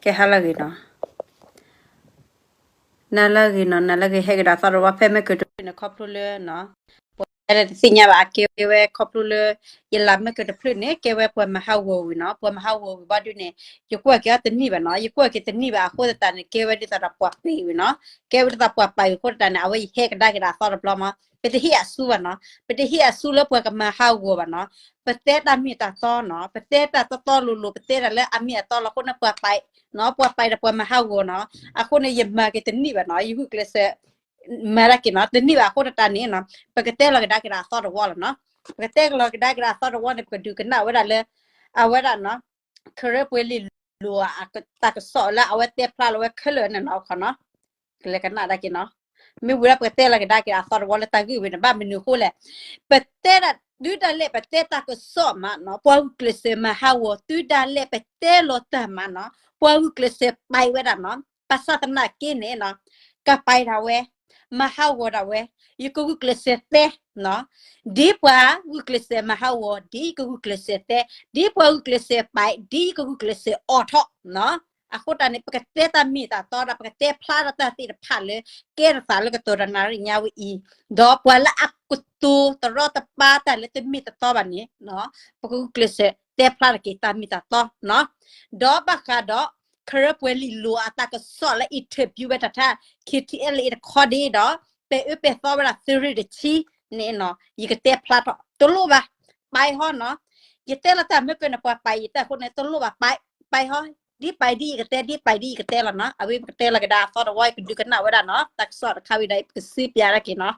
ကဲဟါလၢအဂ့ၤနီၤ, နၤလၢအဂ့ၤနီၤ, နၤလၢအဂ့ၤ ဟဲက့ၤဒီးသီတဝီဖဲမ့ၢ်ကတဖျၢၣ်န့ၣ် ခီဖျိလၢနီၤ, ပှၤလၢတသ့ၣ်ညါဘၣ် အကဲဝဲခီဖျိလၢ ယလၢမ့ၢ်ကတဖျၢၣ်န့ၣ် ကဲဝဲပှၤမၤဟးဂီၤဝံၤနီၤ, ပှၤမၤဟးဂီၤဝံၤဘၣ်ဒုန့ၣ် ယကွၢ်က့ၤအီၤတနံၣ်ဘၣ်နီၤ, ယကွၢ်က့ၤတနံၣ်ဘၣ်အဃိသတးန့ၣ် ကဲဝဲဒ်သိးဒီးပှၤပှ့ၤဝံၤနီၤ, ကဲဝဲဒ်သိးပှၤပှ့ၤအဃိသတးန့ၣ် အဝဲယဟဲကဒါက့ၤဒီးအသီတဘျီမး, ပတဟ့ၣ်အစုဘၣ်နီၤ, ပတဟ့ၣ်အစုလၢပှၤကမၤဟးဂီၤဘၣ်နီၤ, ပတဲတၢ်မ့ၢ်တၢ်တီနီၤ, ပတဲတၢ်တီတီလိၤလိၤ, ပတဲတၢ်လၢအမ့ၢ်အတီလီၤအဃိန့ၣ် ပှၤပှ့ၤနီၤ, ပှၤပှ့ၤဒီးပှၤမၤဟးဂီၤနီၤ, အဃိန့ၣ် ယမၤက့ၤတနံၣ်ဘၣ်နီၤ, ယဂုာ်ကျဲးစၢး မၤဒၣ်က့ၤနီၤ, တနံၣ်ဘၣ်အဃိသတးန့ၣ်နီၤ, ပကတဲလီၤကဒါက့ၤဒီးအသီတဝီလီၤနီၤ, ပကတဲလီၤကဒါက့ၤဒီးအသီတဝီန့ၣ် ပကဒုးကနၣ်ဝဲဒၣ်လၢ အဝဲဒၣ်နီၤ, ခရၢပှဲၤလံာ်လိၤအတၢ်ကစီၣ်လၢအဝဲတဲဖျါလီၤဝဲခဲလၢာ်န့ၣ်နီၤ, ခီနီၤ, ကလဲၤကနၣ်ဒၣ်က့ၤနီၤ, မ့ၢ်ဝံၤဒီးပကတဲလီၤကဒါက့ၤဒီးအသီတဝီလၢတၢ်ဂ့ၢ်ဝဲန့ၣ် ဘၣ်မနုၤအဃိလဲၣ်, ပတဲဒၣ် တုၤဒၣ်လဲာ်ပတဲတၢ်ကစီၣ်မးနီၤ, ပှၤဂုာ်ကျဲးစၢးမၤဟးဂီၤ တုၤဒၣ်လဲာ်ပတဲလီၤတၢ်မးနီၤ, ပှၤဂုာ်ကျဲးစၢးပှ့ၤဝဲဒၣ်နီၤ, ဘၣ်ဆၣ်သနာ်က့န့ၣ်နီၤ, ကပှ့ၤဒၣ်ဝဲ, မၤဟးဂီၤဒၣ်ဝဲ, ယကဂုာ်ကျဲးစၢးတဲနီၤ, ဒ်ပှၤဂုာ်ကျဲးစၢးမၤဟးဂီၤ ဒ်ယကဂုာ်ကျဲးစၢးတဲ, ဒ်ပှၤဂုာ်ကျဲးစၢးပှ့ၤ ဒ်ယကဂုာ်ကျဲးစၢးအိးထီၣ်နီၤ, အဃိတၢ်န့ၣ် ပကတဲတၢ်မ့ၢ်တၢ်တီဒီး ပကတဲဖျါထီၣ်တၢ်သ့ၣ်တဖၣ်လၢ ကဲထီၣ်သးလၢကတိၤတနၣ်ရံၣ်ညါဝဲအံၤ, ဒီးပှၤလၢအကတိၤတရီတပါတၢ်လၢတမ့ၢ်တတီဘၣ်န့ၣ်, ပကဂုာ်ကျဲးစၢးတဲဖျါထီၣ်က့ၤတၢ်မ့ၢ်တၢ်တီနီၤ, ဒီးဘၣ်ဃးဒီး ခရၢပှဲၤလံာ်လိၤအတၢ်ကစီၣ်လၢ interview ဝဲဒၣ်တၢ် K T L A တခီဒ့ဒီး ပဲၤအၢပဲၤသီဝဲဒၣ်သုးရ့ၣ်တဆံန့ၣ်နီၤ, ယကတဲဖျါထီၣ်တလိၣ်ဘၣ်, ပှ့ၤဟီနီၤ, ယတဲလီၤတၢ်မ့ၢ်ကန့ၣ် ပှၤပှ့ၤယတဲအဃိန့ၣ် တလိၣ်ဘၣ်, ပှ့ၤဟီ, ဒ်ပှ့ၤဒ်ယကတဲ ဒ်ပှ့ၤဒ်ယကတဲလီၤနီၤ, အဝဲပကတဲလီၤကဒါအသီတဝီ ယကဒုးကနၣ်ဝဲဒၣ်နီၤ, တၢ်ကစီၣ်တခါဝံၤဒီး ပကစံးပၠးဒၣ်က့ၤနီၤ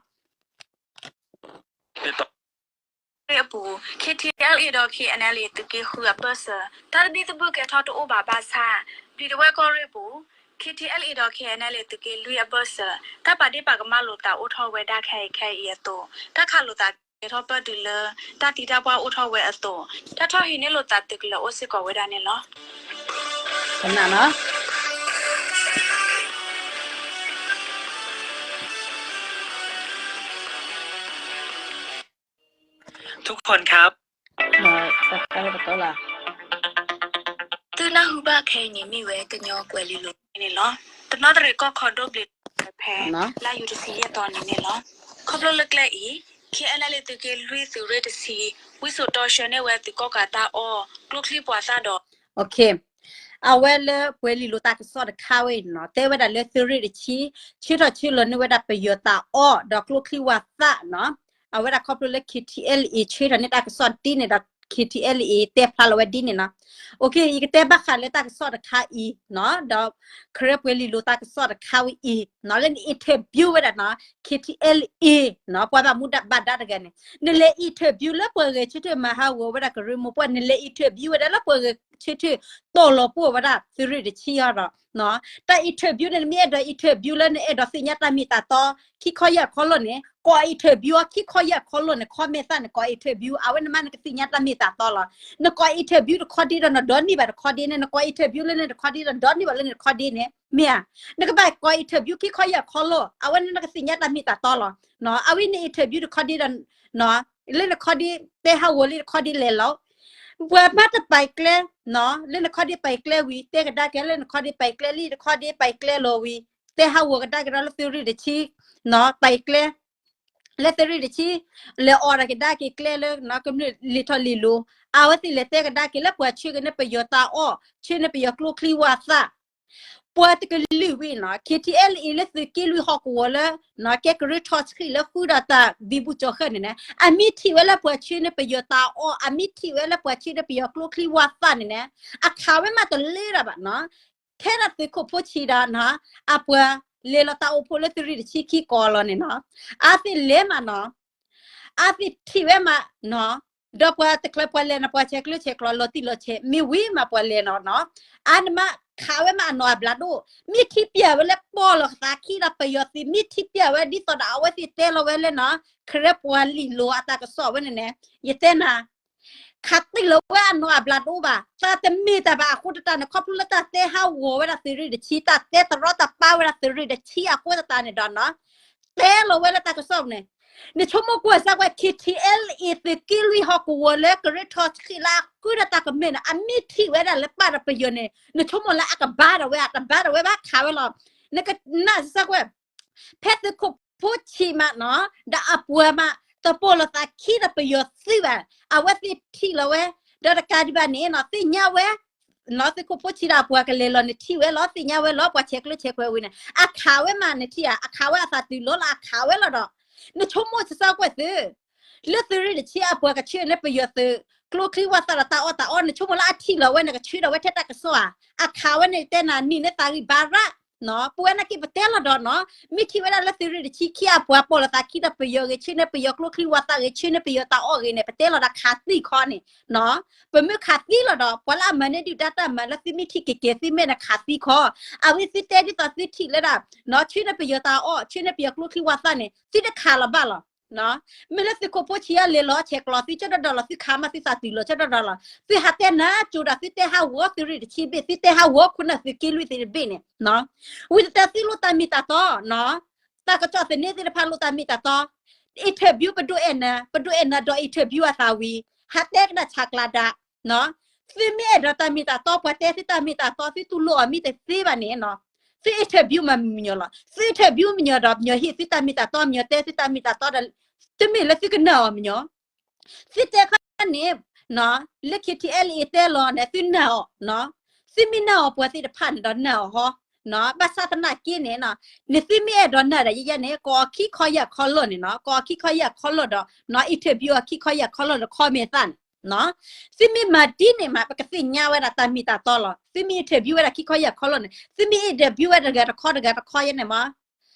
အပူၤ K T L A ဒီး K N L A သုးက့ဃုအဘၢၣ်စၢၤ တၢ်သဘံၣ်သဘုၣ်ကဲထီၣ်တအိၣ်ဘၣ်ဘၣ်ဆၣ် ပျံၤတဝဲၢ်ကီၢ်ရ့ၣ်ပူၤ K T L A ဒီး K N L A သုးက့လွံၢ်အဘၢၣ်စၢၤ တၢ်ပာ်ဒ့ၣ်ပာ်ကမၣ်လိာ်သးအိၣ်ထီၣ်ဝဲဒၣ်ခဲအံၤခဲအံၤအသိး တၢ်ခးလိာ်သးကဲထီၣ်ပၢၢ်တုၤလၢ တၢ်သံတၢ်ပှၢ်အိၣ်ထီၣ်ဝဲအသိး တၢ်ထီၣ်ဟံးန့ၢ်လိာ်သးသုးကလၢၤအိၣ်စ့ၢ်ကီးဝဲဒၣ်န့ၣ်လီၤ. ทุกคนครับ သုနၢ်ဟူဘၣ်ခဲအံၤန့ၣ်မ့ၢ်ဝဲကညီကွဲၤလံလိၤန့ၣ်လီၤ. တနီသရံၣ်ကီၢ်ခီဒိၣ်ဘျံးလီၤဖဲ လါယူၤတဆံယဲၢ်သီန့ၣ်န့ၣ်လီၤ. ခီဖျိလၢကျဲအံၤ K N L A သုးက့လွံၢ်သုးရ့ၣ်တဆံ ဝံစိာ်တီဆှၢန့ၢ်ဝဲသုးကီၣ်ကးတၢ်အီၣ် ကျိချံမျိာ်သၣ်ဒီး အဝဲလၢပှဲၤလံလိၤတၢ်ကစီၣ်တခါဝဲအံၤနီၤ တဲဝဲဒၣ်လၢသုးရ့ၣ်တဆံ ဆှၢထီၣ်ဆှၢလီၤန့ၢ်ဝဲဒၣ်ပယီၤတၢ်အီၣ်ဒီးကျိချံမျိာ်သၣ်နီၤ. အဝဲဒၣ်ခီဖျိလၢ K T L A ဆှၢထီၣ်န့ၢ်တၢ်ကစီၣ်ဒ်န့ၣ်ဒီး K T L A တဲဖျါလီၤဝဲဒ်န့ၣ်နီၤ. ယကတဲဘၣ်ဃးလၢတၢ်ကစီၣ်တခါအံၤနီၤ ဒီး ခရၢပှဲၤလံလိၤတၢ်ကစီၣ်တခါဝဲအံၤနီၤ လၢန interview ဝဲဒၣ်နီၤ K T L A နီၤ ပှၤဘၣ်မူဘၣ်ဒါတဂၤန့ၣ် နလဲၤ interview လၢပှၤဂဲၤဆၢထၢၣ်မၤဟးဂီၤဝဲဒၣ်ကရၢမိၢ်ပှၢ် နလဲၤ interview ဝဲဒၣ်လၢပှၤဂဲၤဆၢထၢၣ်တီၢ်လီၤပှီၢ်ဝဲဒၣ်သုးရ့ၣ်တဆံအီၤဒီး တၢ် interview န့ၣ် နမ့ၢ်အဲၣ်ဒိး interview လၢနအဲၣ်ဒိးသ့ၣ်ညါတၢ်မ့ၢ်တၢ်တီ ခံခီယဲၢ်ခီလိၣ်န့ၣ် ကိး interview အီၤ ခံခီယဲၢ်ခီလိၣ်န့ၣ် comment သၣ်န့ၣ် ကိး interview အဝဲန့ၣ်မးနကသ့ၣ်ညါတၢ်မ့ၢ်တၢ်တီလီၤ. နကိး interview တခီဒ့ဒီးနဒိးန့ၢ်ဘၣ်တခီဒ့န့ၣ် နကိး interview လၢန့ၣ်တခီဒ့ဒီးနဒိးန့ၢ်ဘၣ်လၢန့ၣ်တခီဒ့န့ၣ် မ့ၢ်ဧါ. နကဘၣ်ကိး interview ခံခီယဲၢ်ခီလိၣ် အဝဲန့ၣ်နကသ့ၣ်ညါတၢ်မ့ၢ်တၢ်တီလီၤ. အဝဲန့ၣ် interview တခီဒ့ဒီး လၢနခီဒ့ တဲဟးဂီၤလံတခီဒ့လဲၤလီၤ ပှၤမၤတပာ်ကျဲ လၢနခီဒ့ပာ်ကျဲဝံၤ တဲကဒါက့ၤလၢနခီဒ့ပာ်ကျဲလံ တခီဒ့ပာ်ကျဲလီၤဝံၤ တဲဟးဂီၤကဒါက့ၤဒီးလၢသုးရ့ၣ်တဆံ ပာ်ကျဲ လၢသုးရ့ၣ်တဆံ လဲၤအိးဒၣ်ကဒါက့ၤကျဲလၢ ကမျၢၢ်လံာ်ထီၣ်လံာ်လီၤ အဝဲသ့ၣ်လဲၤတဲကဒါက့ၤလၢပှၤဆှၢက့ၤန့ၢ်ပယီၤတၢ်အီၣ် ဆှၢန့ၢ်ပယီၤကျိချံဝါသၣ် ပှၤတကလုာ်ဝံၤနီၤ K T L A လၢသုးက့လွံၢ်ဟီၣ်ကဝီၤလၢ ကဲကရၢထီၣ်ဆှံလၢဃုာ်ဒီးတၢ်ဘံဘူကၠီၤဃၢ်န့ၣ်န့ၣ် အမ့ၢ်ထံၣ်ဝဲလၢပှၤဆှၢန့ၢ်ပယီၤတၢ်အီၣ် အမ့ၢ်ထံၣ်ဝဲလၢပှၤဆှၢန့ၢ်ပယီၤကျိချံဝါသၣ်န့ၣ်န့ၣ် အခးဝဲမးတလၢတၢ်ဘၣ်နီၤ ထဲဒၣ်သုးခိၣ်ဖိဆံးဒီး အပှၤလဲၤလီၤတၢ်အိၣ်ဖှိၣ်လၢသုးရ့ၣ်တဆံခံကီၢ်လီၤန့ၣ်နီၤ အဝဲသ့ၣ်လဲၤမးနီၤ အဝဲသ့ၣ်ထံၣ်ဝဲမးနီၤ ဒီးပှၤတချုးပှၤလဲၤနီၤ ပှၤဆဲးကျၢဆဲးကျိးလီၤတံၢ်လီၤဆဲး မ့ၢ်ဝံၤမးပှၤလဲၤနီၤနီၤ အါန့ၣ်မးခးဝဲမးအနီၢ်အဘျးဒိၣ် မ့ၢ်ထံၣ်ပျဲဝဲလၢပီၢ်လီၤကသးခံဒီးပယီၤသုး မ့ၢ်ထံၣ်ပျဲဝဲဒ်သိးဒီးအဝဲသ့ၣ်တဲလီၤဝဲလၢနီၤ ခရၢပှဲၤလံလိၤအတၢ်ကစီၣ်ဝဲန့ၣ်န့ၣ် ယတဲနၤ ခးတံၢ်လီၤဝဲအနီၢ်အဘျးဒိၣ်ဘၣ် တၢ်တမ့ၢ်တၢ်ဘၣ်အဃိသတးန့ၣ် ခီဖျိလၢတၢ်တဲဟးဂီၤဝဲဒၣ်သုးရ့ၣ်တဆံ တၢ်တဲတရီတပါဝဲဒၣ်သုးရ့ၣ်တဆံအဃိသတးန့ၣ်ဒီးနီၤ တဲလီၤဝဲလၢတၢ်ကစီၣ်န့ၣ် နဆိကမိၣ်ကွၢ်စၢ်ကွၢ် K T L A သုးက့လွံၢ်ဟီၣ်ကဝီၤလၢကရၢထီၣ်ဆံးလၢအဃုဒီးတၢ်ကမၢၢ်န့ၣ် အမ့ၢ်ထံၣ်ဝဲဒၣ်လၢပၢ်ဒီးပယီၤန့ၣ် နဆိကမိၣ်လၢအကဘါထီၣ်ဝဲ အတဘါထီၣ်ဝဲဘၣ် ခးဝဲလီၤ. နကနၣ်စၢ်ကွၢ် ဖဲသုးခိၣ်ဖိဆံးမးနီၤ ဒီးအပှၤမး တပိာ်လိာ်သးခံဒီးပယီၤသုးဘၣ်. အဝဲသ့ၣ်ထံၣ်လီၤဝဲ ဒီးတကးဒံးဘၣ်န့ၣ်နီၤ သ့ၣ်ညါဝဲ နီၤ သုးခိၣ်ဖိဆံးဒီးအပှၤကလဲၤလီၤန့ၣ်ထံၣ်ဝဲလီၤ သ့ၣ်ညါဝဲလီၤ ပှၤဆဲးကျၢဆဲးခွဲးဝံၤန့ၣ် အခးဝဲမးန့ၣ်ထံၣ်ဧါ အခးဝဲအသးတုၤလီၤလီၤ အခးဝဲလီၤဒီး နဆိကမိၣ်စၢ်ကွၢ်သု လၢသုးရ့ၣ်တဆံအပှၤကဆှၢန့ၢ်ပယီၤသုး ကျိချံဝးသးဒီးတၢ်အီၣ်တၢ်အီ နဆိကမိၣ်လၢအထံၣ်လီၤဝဲန့ၣ် ကဆှၢဒီးဝဲထဲတၢ်ကစီၣ်ဧါ. အခးဝဲန့ၣ်တဲနၤ နံၣ်န့ၢ်သးဂံၢ်ဘါရၣ် ပဝဲနာ်က့ပတဲလီၤဒီးနီၤ မ့ၢ်ထံၣ်ဝဲဒၣ်လၢသုးရ့ၣ်တဆံခံအပှၤပိာ်လိာ်သးခံဒီးပယီၤဂ့ၤ ဆှၢန့ၢ်ပယီၤကျိချံဝးသးဂ့ၤ ဆှၢန့ၢ်ပယီၤတၢ်အီၣ်ဂ့ၤန့ၣ် ပတဲလီၤဒီးခးသံခီန့ၣ်နီၤ ပမ့ၢ်ခးသံလီၤဒီး ပှၤလၢအမၤန့ၢ်ဒုၣ်ဒါတၢ်မၤလၢသုမ့ၢ်ထံၣ်က့ၤကဲၤသုမ့ၢ်န့ၣ်ခးသံခီ အဝဲသုတဲဒ်သိးသုထံၣ်လၢဒၣ် ဆှၢန့ၢ်ပယီၤတၢ်အီၣ် ဆှၢန့ၢ်ပယီၤကျိချံဝးသးန့ၣ် သုတခးလီၤဘၣ်လီၤ. မ့ၢ်လၢသုးခိၣ်ဖိဆံးအလဲၤလီၤဆဲးကျိးသုကၠီဒီဒီလီၤ သုခးမးသုသးတုၤလီၤကၠီဒီဒီလီၤ သုဟးတဲနၤကၠိဒီးသုတဲဟးဂီၤသုးရ့ၣ်တဆံဘ့ၣ် သုတဲဟးဂီၤခိၣ်နၢ်သုးက့လွံၢ်သ့ၣ်တဘ့ၣ်န့ၣ် ဝံၤတတၢ်သုလိၣ်တၢ်မ့ၢ်တၢ်တီနီၤ တၢ်ကစီၣ်သန့သ့ၣ်တဖၣ်လိၣ်တၢ်မ့ၢ်တၢ်တီ interview ပဒိၣ်အဲၣ်နၤ ပဒိၣ်အဲၣ်နၤဒီး interview အသးဝံၤ ဟးတဲကနၣ်ဆးကျးဒၣ် သုမ့ၢ်အဲၣ်ဒိးတၢ်မ့ၢ်တၢ်တီ ပှၤတဲသုတၢ်မ့ၢ်တၢ်တီ သုတူၢ်လိာ်အီၤမ့ၢ်တသ့ဘၣ်န့ၣ်နီၤ သု interview မၤမံၤညီလီၤ သု interview မံၤညီဒီး မံၤဟ့ၣ်သုတၢ်မ့ၢ်တၢ်တီ မံၤတဲသုတၢ်မ့ၢ်တၢ်တီဒီး တမ့ၢ်လၢသုကနၢ်အီၤမံၤညီ သုတဲခါန့ၣ် လၢ K T L A တဲလီၤန့ၣ် သုနၢ်အီၤ သုမ့ၢ်နၢ်အီၤပှၤသ့ၣ်တဖၣ်န့ၣ်ဒီးနၢ်အီၤဟီ ဘၣ်ဆၣ်သနာ်က့န့ၣ် နသုမ့ၢ်အဲၣ်ဒိးနၢ်ဒီးယဲယဲန့ၣ် ကိးအီၤခံခီယၢ်ခီလၢာ်န့ၣ်နီၤ ကိးအီၤခံခီယၢ်ခီလၢာ်ဒီး interview အီၤခံခီယၢ်ခီလၢာ်ဒီး comment သၣ်န့ၣ် သုမ့ၢ်မၤဒ်န့ၣ်မး ပကသ့ၣ်ညါဝဲဒၣ်တၢ်မ့ၢ်တၢ်တီလီၤ သုမ့ၢ် interview ဝဲဒၣ်ခံခီယၢ်ခီလၢာ်န့ၣ် သုမ့ၢ် interview ဝဲဒၣ်တဂၤတခီတဂၤတခီယဲန့ၣ်မး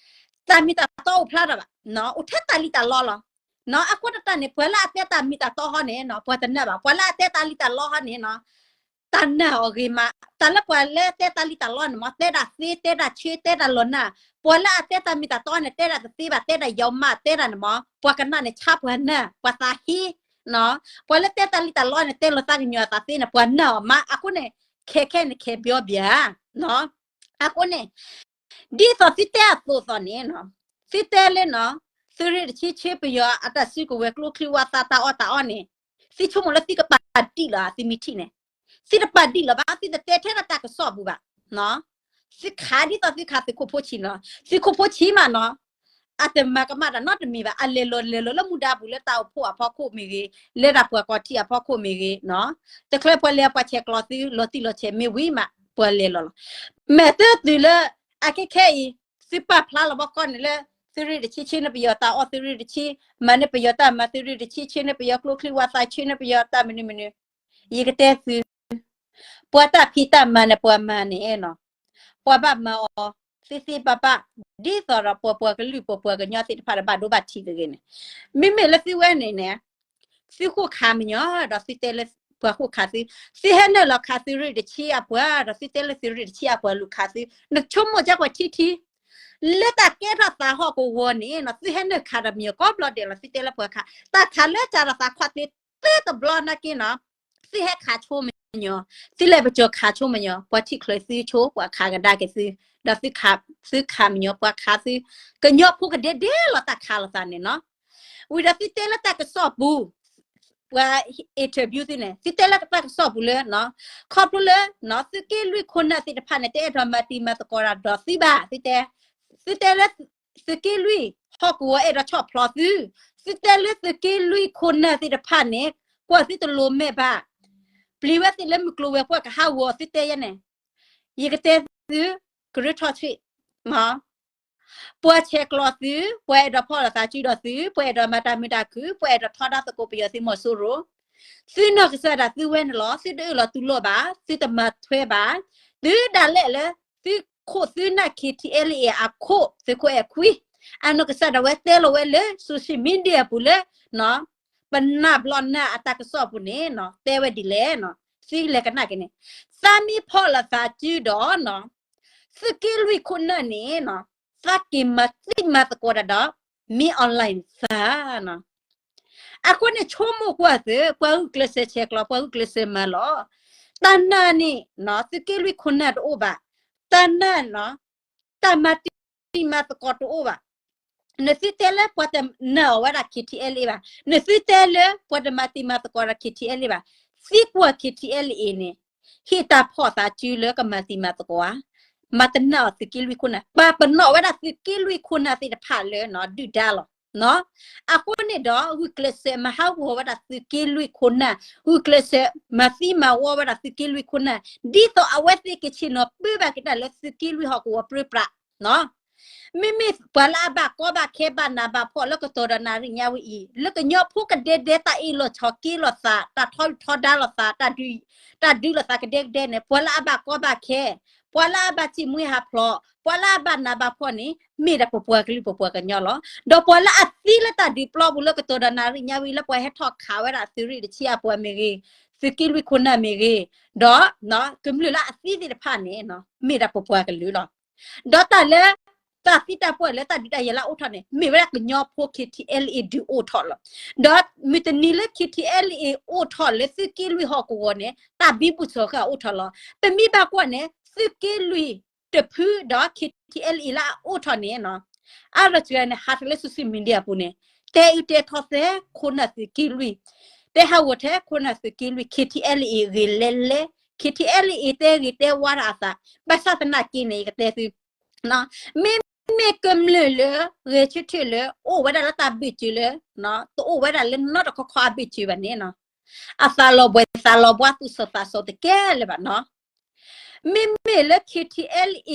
တၢ်မ့ၢ်တၢ်တီအိၣ်ဖျါထီၣ်ဘၣ် အိၣ်ထဲတၢ်လံၣ်တၢ်လီလီၤ အဃိတၢ်န့ၣ် ပှၤလၢအတဲတၢ်မ့ၢ်တၢ်တီဟီန့ၣ် ပှၤတနၢ်ဘၣ် ပှၤလၢအတဲတၢ်လံၣ်တၢ်လီဟီန့ၣ် တၢ်နၢ်အီၤဂ့ၤမး တၢ်လၢပှၤလၢတဲတၢ်လံၣ်တၢ်လီန့ၣ်မး တဲဒၣ်သ့ တဲဒၣ်ဆှ့ တဲဒၣ်လီၤနၢ် ပှၤလၢအတဲတၢ်မ့ၢ်တၢ်တီန့ၣ် တဲဒၣ်တသ့ဘၣ် တဲဒၣ်ယီၤမး တဲဒၣ်န့ၣ်မး ပှၤကနၣ်န့ၣ် ဆါပှၤနၢ် ပှၤသးဟ့ ပှၤလၢတဲတၢ်လံၣ်တၢ်လီန့ၣ် တဲလီၤသးကညီၤအသးသ့န့ၣ် ပှၤနၢ်အီၤမး အဃိန့ၣ် ခဲခဲန့ၣ် ခဲဘျီဘျီ အဃိန့ၣ် ဒ်သိးသုတဲအသိးသိးန့ၣ် သုတဲလၢ သုးရ့ၣ်တဆံဆှၢပယီၤအတၢ်စုကဝဲၤကျိချံဝးသးတၢ်အီၣ်တၢ်အီန့ၣ် သုဆိကမိၣ်လၢသုကပာ်ဒံၣ်လီၤ သုမ့ၢ်ထံၣ်န့ၣ် သုတပာ်ဒံၣ်လီၤဘၣ် သုတတဲထဲဒၣ်တၢ်ကစီၣ်ပူၤဘၣ် သုခးဒ်သိးသုခးသုးခိၣ်ဖိဆံးနီၤ သုးခိၣ်ဖိဆံးမးနီၤ အတမၤကမၣ်တၢ်နီတမံၤဘၣ် အလဲၤလီၤလဲၤလီၤလၢမူဒါပူၤလၢတၢ်အိၣ်ဖှိၣ်အဖီခိၣ်မ့ၢ်ဂ့ၤ လၢတၢ်ပှၤကီၢ်ထံးအဖီခိၣ်မ့ၢ်ဂ့ၤ တချုးပှၤလဲၤပှၤဆဲးကျိးသု လီၤတံၢ်လီၤဆဲးမ့ၢ်ဝံၤမး ပှၤလဲၤလီၤလီၤ မ့ၢ်တတုၤလၢ အခဲခဲအံၤ သုပာ်ဖျါလီၤဘၣ်ကီၢ်န့ၣ်လၢ သုးရ့ၣ်တဆံဆှၢန့ၢ်ပယီၤတၢ်အီၣ် သုးရ့ၣ်တဆံ မၤန့ၢ်ပယီၤတၢ်မၤ သုးရ့ၣ်တဆံဆှၢန့ၢ်ပယီၤကျိချံဝးသး ဆှၢန့ၢ်ပယီၤတၢ်မနုၤမနုၤ ယကတဲသု ပှၤတၢ်ဖံးတၢ်မၤန့ၣ် ပှၤမၤန့ၣ်နီၤ ပှၤဘၣ်မၤအီၤ သ့သ့ဘၣ်ဘၣ် ဒ်သိးဒီးပှၤပှၤကလုာ်ပှၤပှၤကညီသ့ၣ်တဖၣ်ဒီးဘၣ်ဒိဘၣ်ထံးတဂ့ၤန့ၣ် မ့မ့ၢ်လၢသုဝဲန့ၣ်န့ၣ် သုဃိၣ်ခးမညီၤ ဒီးသုတဲလၢပှၤဃိၣ်ခးသု သုဟဲနုာ်လီၤခးသုးရ့ၣ်တဆံအပှၤ ဒီးသုတဲလၢသုးရ့ၣ်တဆံအပှၤလူၤခးသု နဆိကမိၣ်ကကွဲးထံထံ လၢတၢ်ကဲထီၣ်သးဟီၣ်ကဝီၤန့ၣ်နီၤ သုဟဲနုာ်ခးဒီးမညီၤကိးဘျီဒဲးလီၤ သုတဲလၢပှၤခး တၢ်ခးလၢတၢ်ဒီးသးခွါသ့ တဲတဘျီနာ်က့နီၤ သုဟဲခးဆိမညီၤ သုလဲၤပကၠီၤခးဆိမညီၤ ပှၤထံၣ်ချုးသုဆိ ပှၤခးကဒါက့ၤသု ဒီးသုခးမညီၤ ပှၤခးသု ကညီဖိကဒဲဒဲလီၤတၢ်ခးလိာ်သးန့ၣ်နီၤ ဝံၤဒီးသုတဲလၢတၢ်ကစီၣ်ပူၤ ပှၤ interview သုန့ၣ် သုတဲလၢတၢ်ကစီၣ်ပူၤလၢ ခီဖျိလၢ သုးက့လွံၢ်ခိၣ်နၢ်သ့ၣ်တဖၣ်န့ၣ် တအဲၣ်ဒိးမၤတံၤမၤသကိးတၢ်ဒီးသုဘၣ် သုတဲ သုတဲလၢ သုးက့လွံၢ်ဟီၣ်ကဝီၤအဲၣ်ဒိးဆီၣ်ဖျိသု သုတဲလၢသုးက့လွံၢ်ခိၣ်နၢ်သ့ၣ်တဖၣ်န့ၣ် ကွၢ်သုတလိၤမဲာ်ဘၣ် ပျံၤဝဲသ့ၣ်လၢမုၢ်ကျိၤဝဲၤကွာ်ကဟးဂီၤသုတဲယဲန့ၣ် ယကတဲသု ကရၢထီၣ်ဆံး ပှၤဆဲးကျိးသု ပှၤအဲၣ်ဒိးဖီၣ်လိာ်သးစုဒီးသု ပှၤအဲၣ်ဒိးမၤတၢ်မုာ်တၢ်ခုၣ် ပှၤအဲၣ်ဒိးထီဒါသကိးပယီၤသုးမီၤစိရိၤ သုနီၢ်ကစၢ်ဒၣ်သုဝဲန့ၣ်လီၤ သုတအၢၣ်လီၤတူၢ်လိာ်ဘၣ် သုတမၤထွဲဘၣ် သုဒၣ်လဲာ်လၢ သုခိၣ်သုနၢ် K T L A အခိၣ် သုးခိၣ်အဲၣ်ခွံ အနီၢ်ကစၢ်ဒၣ်ဝဲတဲလီၤဝဲလၢ social media ပူၤလၢ ပနၢ်ဘျီနၢ်အတၢ်ကစီၣ်ပူၤန့ၣ် တဲဝဲဒ်လဲၣ် သုလဲၤကနၣ်က့ၤန့ၣ် သးမ့ၢ်ဖီၣ်လိာ်သးစုဒီး သုးက့လွံၢ်ခိၣ်နၢ်န့ၣ် သးက့ၤမၤသံမၤသကိးတၢ်ဒီး မ့ၢ် online သး အဃိန့ၣ်ဆိကမိၣ်ကွၢ်သု ပှၤဂုာ်ကျဲးစၢးဆဲးကျိး ပှၤဂုာ်ကျဲးစၢးမၤလီၤ တၢ်နာ်န့ၣ် သုးက့လွံၢ်ခိၣ်နၢ်တအိၣ်ဘၣ် တၢ်နာ် တၢ်မၤတံၤမၤသကိးတအိၣ်ဘၣ် နသုတဲလၢပှၤတနာ်အီၤဝဲဒၣ် K T L A ဘၣ်, နသုတဲလၢပှၤတမၤတံၤမၤသကိးဒီး K T L A ဘၣ်, သံကွၢ် K T L A န့ၣ် ဟ့ၣ်တၢ်ဖီၣ်သးစုလၢကမၤတံၤမၤသကိးဧါ, မၤတနာ်အီၤသုးက့လွံၢ်ခိၣ်နၢ်, ပာ်ပနီၣ်ဝဲဒၣ်သုးက့လွံၢ်ခိၣ်နၢ်သ့ၣ်တဖၣ်လၢ ဒုၣ်ဒါလီၤ. အဃိန့ၣ်ဒီး ဂုာ်ကျဲးစၢးမၤဟးဂီၤဝဲဒၣ်သုးက့လွံၢ်ခိၣ်နၢ်, ဂုာ်ကျဲးစၢးမၤသံမၤဝီဝဲဒၣ်သုးက့လွံၢ်ခိၣ်နၢ်, ဒ်သိးအဝဲသ့ၣ်ကဆ့ၣ်နီၤပၢဘၣ်ကဒါလၢသုးက့လွံၢ်ဟီၣ်ကဝီၤပြၢပြး မ့မ့ၢ်ပှၤလၢအဘၣ်ကီဘၣ်ခဲဘၣ်နးဘၣ်ဖှီၣ်လၢကတီၢ်ဒီးနၣ်ရံၣ်ညါဝဲအံၤ, လၢကညီဖိကဒဲဒဲတၢ်အ့ၣ်လိာ်ဆိးက့လိာ်သး, တၢ်ထီဒုၣ်ထီဒါလိာ်သး, တၢ်ဒုးလိာ်သးကဒဲကဒဲန့ၣ်, ပှၤလၢအဘၣ်ကီဘၣ်ခဲ, ပှၤလၢအဘၣ်စံၣ်မှံဟးဖျိး, ပှၤလၢအဘၣ်နးဘၣ်ဖှီၣ်န့ၣ် မ့ၢ်ဒၣ်ပပှၤကလုာ်ပပှၤကညီလီၤ. ဒီးပှၤလၢအသံလၢတၢ်ဒုးပျီပူၤလၢကတီၢ်ဒီးနၣ်ရံၣ်ညါဝဲအံၤ လၢပှၤဟဲထီၣ်ခးဝဲဒၣ်သုးရ့ၣ်တဆံအပှၤမ့ၢ်ဂ့ၤ, သုးက့လွံၢ်ခိၣ်နၢ်မ့ၢ်ဂ့ၤ, ဒီး ကမျၢၢ်လၢအသံသ့ၣ်တဖၣ်န့ၣ် မ့ၢ်ဒၣ်ပပှၤကလုာ်လီၤ. ဒီးတၢ်လၢ တၢ်သံတၢ်ပှၢ်လၢတၢ်ဒုးတၢ်ယၤလၢအအိၣ်ထီၣ်န့ၣ် မ့ၢ်ဝဲဒၣ်ကညီဖိ K T L A ဒုးအိၣ်ထီၣ်လီၤ. ဒီးမုၢ်တနံၤလၢ K T L A အိၣ်ထီၣ်လၢသုးက့လွံၢ်ဟီၣ်ကဝီၤန့ၣ် တၢ်ဘံဘူၣ်ထီၣ်ဃာ်အိၣ်ထီၣ်လီၤ. ပမ့ၢ်ဘၣ်ကွၢ်န့ၣ် သုးက့လွံၢ်တဖုဒီး K T L A လၢအအိၣ်ထီၣ်န့ၣ် အါရၢၢ်စှၤန့ၣ် ဟးထီၣ်လၢ social media အပူၤန့ၣ် တဲအုးတဲထီၣ်သဲခိၣ်နၢ်သုးက့လွံၢ်, တဲဟးဂီၤထဲခိၣ်နၢ်သုးက့လွံၢ် K T L A ဂ့ၤလဲလဲ, K T L A တဲဂ့ၤတဲဝါတၢ်အသး, ဘၣ်ဆၣ်သနာ်က့န့ၣ် ယကတဲသု မ့မ့ၢ်ကမျၢၢ်လၢ ဂဲၤဆၢထၢၣ်လၢ အိၣ်ဝဲဒၣ်လၢတၢ်ဘၢၣ်စၢၤလၢ တအိၣ်ဝဲဒၣ်လၢနီတခီခီအဘၢၣ်စၢၤဘၣ်န့ၣ် အသးလီၤဘှံးသးလီၤဘှါ သူၣ်ဆီၣ်သးဆီၣ်တကဲလၢၤဘၣ်နီၤ. မ့မ့ၢ်လၢ K T L A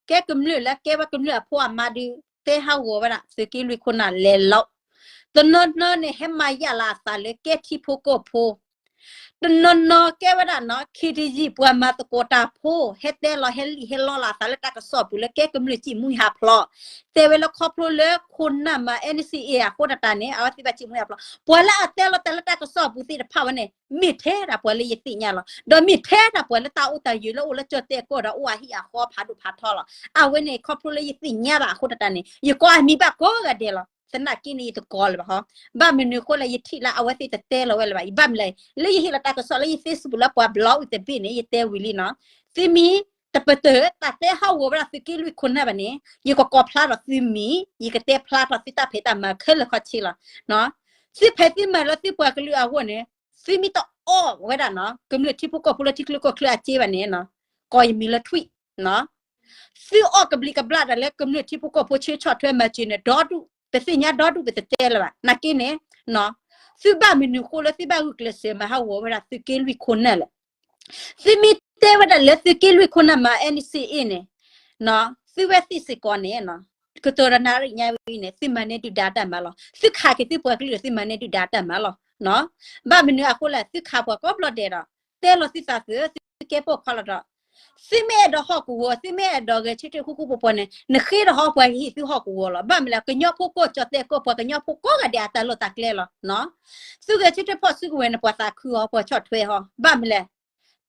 ကဲကမျၢၢ်လၢကဲဝဲကမျၢၢ်အဖိအမါဒုး တဲဟးဂီၤဝဲဒၣ် သုးက့လွံၢ်ခိၣ်နၢ်လဲၤလီၤ. တနီၤနီၤန့ၣ် ဟဲမၤယၣ်လီၤအသးလၢကဲထံဖိကီၢ်ဖိ တနီၤနီၤကဲဝဲဒၣ်နီၤ ခ့တယံာ်ပှၤမၤသကိးတၢ်ဖိ ဟဲတဲလီၤဟဲလံၣ်ဟဲလီလီၤအသးလၢတၢ်ကစီၣ်ပူၤလၢကဲကမျၢၢ်စံၣ်မှံဟးဖျိး, တဲဝဲလၢခီဖျိလၢခိၣ်နၢ်မၤ N C A အဃိတၢ်န့ၣ် အဝဲသ့ၣ်ဘၣ်စံၣ်မှံဟးဖျိး, ပှၤလၢအတဲလီၤတၢ်လၢတၢ်ကစီၣ်ပူၤသ့ၣ်တဖၣ်ဝဲန့ၣ် မ့ၢ်ထဲဒၣ်ပှၤလၢယသ့ၣ်ညါလီၤ. ဒီးမ့ၢ်ထဲဒၣ်ပှၤလၢတၢ်အိၣ်တၢ်ယၢၤလၢအိၣ်လၢကၠီၣ်တဲၣ်ကီၢ်ဒီးအိၣ်အဟံၣ်အဃီဖးဒိၣ်ဖးထီလီၤ. အဝဲန့ၣ်ခီဖျိလၢယသ့ၣ်ညါဘၣ်အဃိတၢ်န့ၣ် ယကိးအမံၤဘၣ်ကိးဂၤဒဲးလီၤ. သနာ်က့န့ၣ်ယတကိးလၢၤဘၣ်ဟီ, ဘၣ်မနုၤအဃိလဲၣ် ယထံၣ်လၢအဝဲသ့ၣ်တတဲလီၤဝဲလၢၤဘၣ်. ယဘၣ်မနုၤလဲၣ် လၢယဟ့ၣ်လီၤတၢ်ကစီၣ်လၢယ Facebook လၢပှၤ block အုးတဘ့ၣ်န့ၣ် ယတဲဝံၤလံနီၤ. သုမ့ၢ်တပတုာ်တၢ်တဲဟးဂီၤဝဲဒၣ်သုးက့လွံၢ်ခိၣ်နၢ်ဘၣ်န့ၣ် ယကကိးဖျါထီၣ်သုမံၤ, ယကတဲဖျါထီၣ်သုတၢ်ဖံးတၢ်မၤခဲလၢာ်ခဲဆ့လီၤ. သုဖံးသုမၤလၢသုပှၤကလုာ်အဂီၢ်န့ၣ် သုမ့ၢ်တအီၣ်ဝဲဒၣ်နီၤ ကမျၢၢ်ထံဖိကီၢ်ဖိလၢထံချၢကီၢ်ချၢအစ့ဘၣ်န့ၣ်နီၤ, ကိးယမံၤလၢထွံၣ် သုအီၣ်ကဘျံးကဘျၣ်တၢ်လၢကမျၢၢ်ထံဖိကီၢ်ဖိဆၢဆီၣ်ထွဲမၤစၢၤန့ၣ် ဒီဒူၣ် ပသ့ၣ်ညါဒီဒူၣ် ပတတဲလၢၤဘၣ်. နာ်က့န့ၣ် သုဘၣ်မနုၤဃိလၢသုဘၣ်ဂုာ်ကျဲးစၢးမၤဟးဂီၤဝဲဒၣ်သုးက့လွံၢ်ခိၣ်နၢ်လဲၣ်. သုမ့ၢ်တဲဝဲဒၣ်လၢသုးက့လွံၢ်ခိၣ်နၢ်မၤ N C A န့ၣ် သုဝဲသ့ၣ်စ့ၢ်ကီးန့ၣ် ကတီၢ်ဒီးနၣ်ရံၣ်ညါဝဲအံၤန့ၣ် သုမၤန့ၢ်ဒုၣ်ဒါတၢ်မၤလီၤ. သုခးက့ၤသုပှၤကလုာ်ဒီးသုမၤန့ၢ်ဒုၣ်ဒါတၢ်မၤလီၤ. ဘၣ်မနုၤအဃိလဲၣ် သုခးပှၤကိးဘျီဒဲးဒီး တဲလီၤသုသးသု သုကဲပိာ်ခွါလီၤဒီး သုမ့ၢ်အဲၣ်ဒိးဟီၣ်ကဝီၤ သုမ့ၢ်အဲၣ်ဒိးဂဲၤဆၢထၢၣ်ဃူဃူဖိးဖိးန့ၣ် နဃ့ဒီးဟီၣ်ပှၤကဟ့ၣ်သုဟီၣ်ကဝီၤလီၤ. ဘၣ်မနုၤလဲၣ် ကညီဖိကီၢ်ကၠီၣ်တဲၣ်ကီၢ်ပှၤကညီဖိကိးဂၤဒဲးအတၢ်လီၢ်တၢ်ကျဲလီၤ. သုဂဲၤဆၢထၢၣ်ဖီၣ်စုကဝဲၤန့ၣ် ပှၤသးခုဟီၣ် ပှၤဆီၣ်ထွဲဟီၣ် ဘၣ်မနုၤလဲၣ်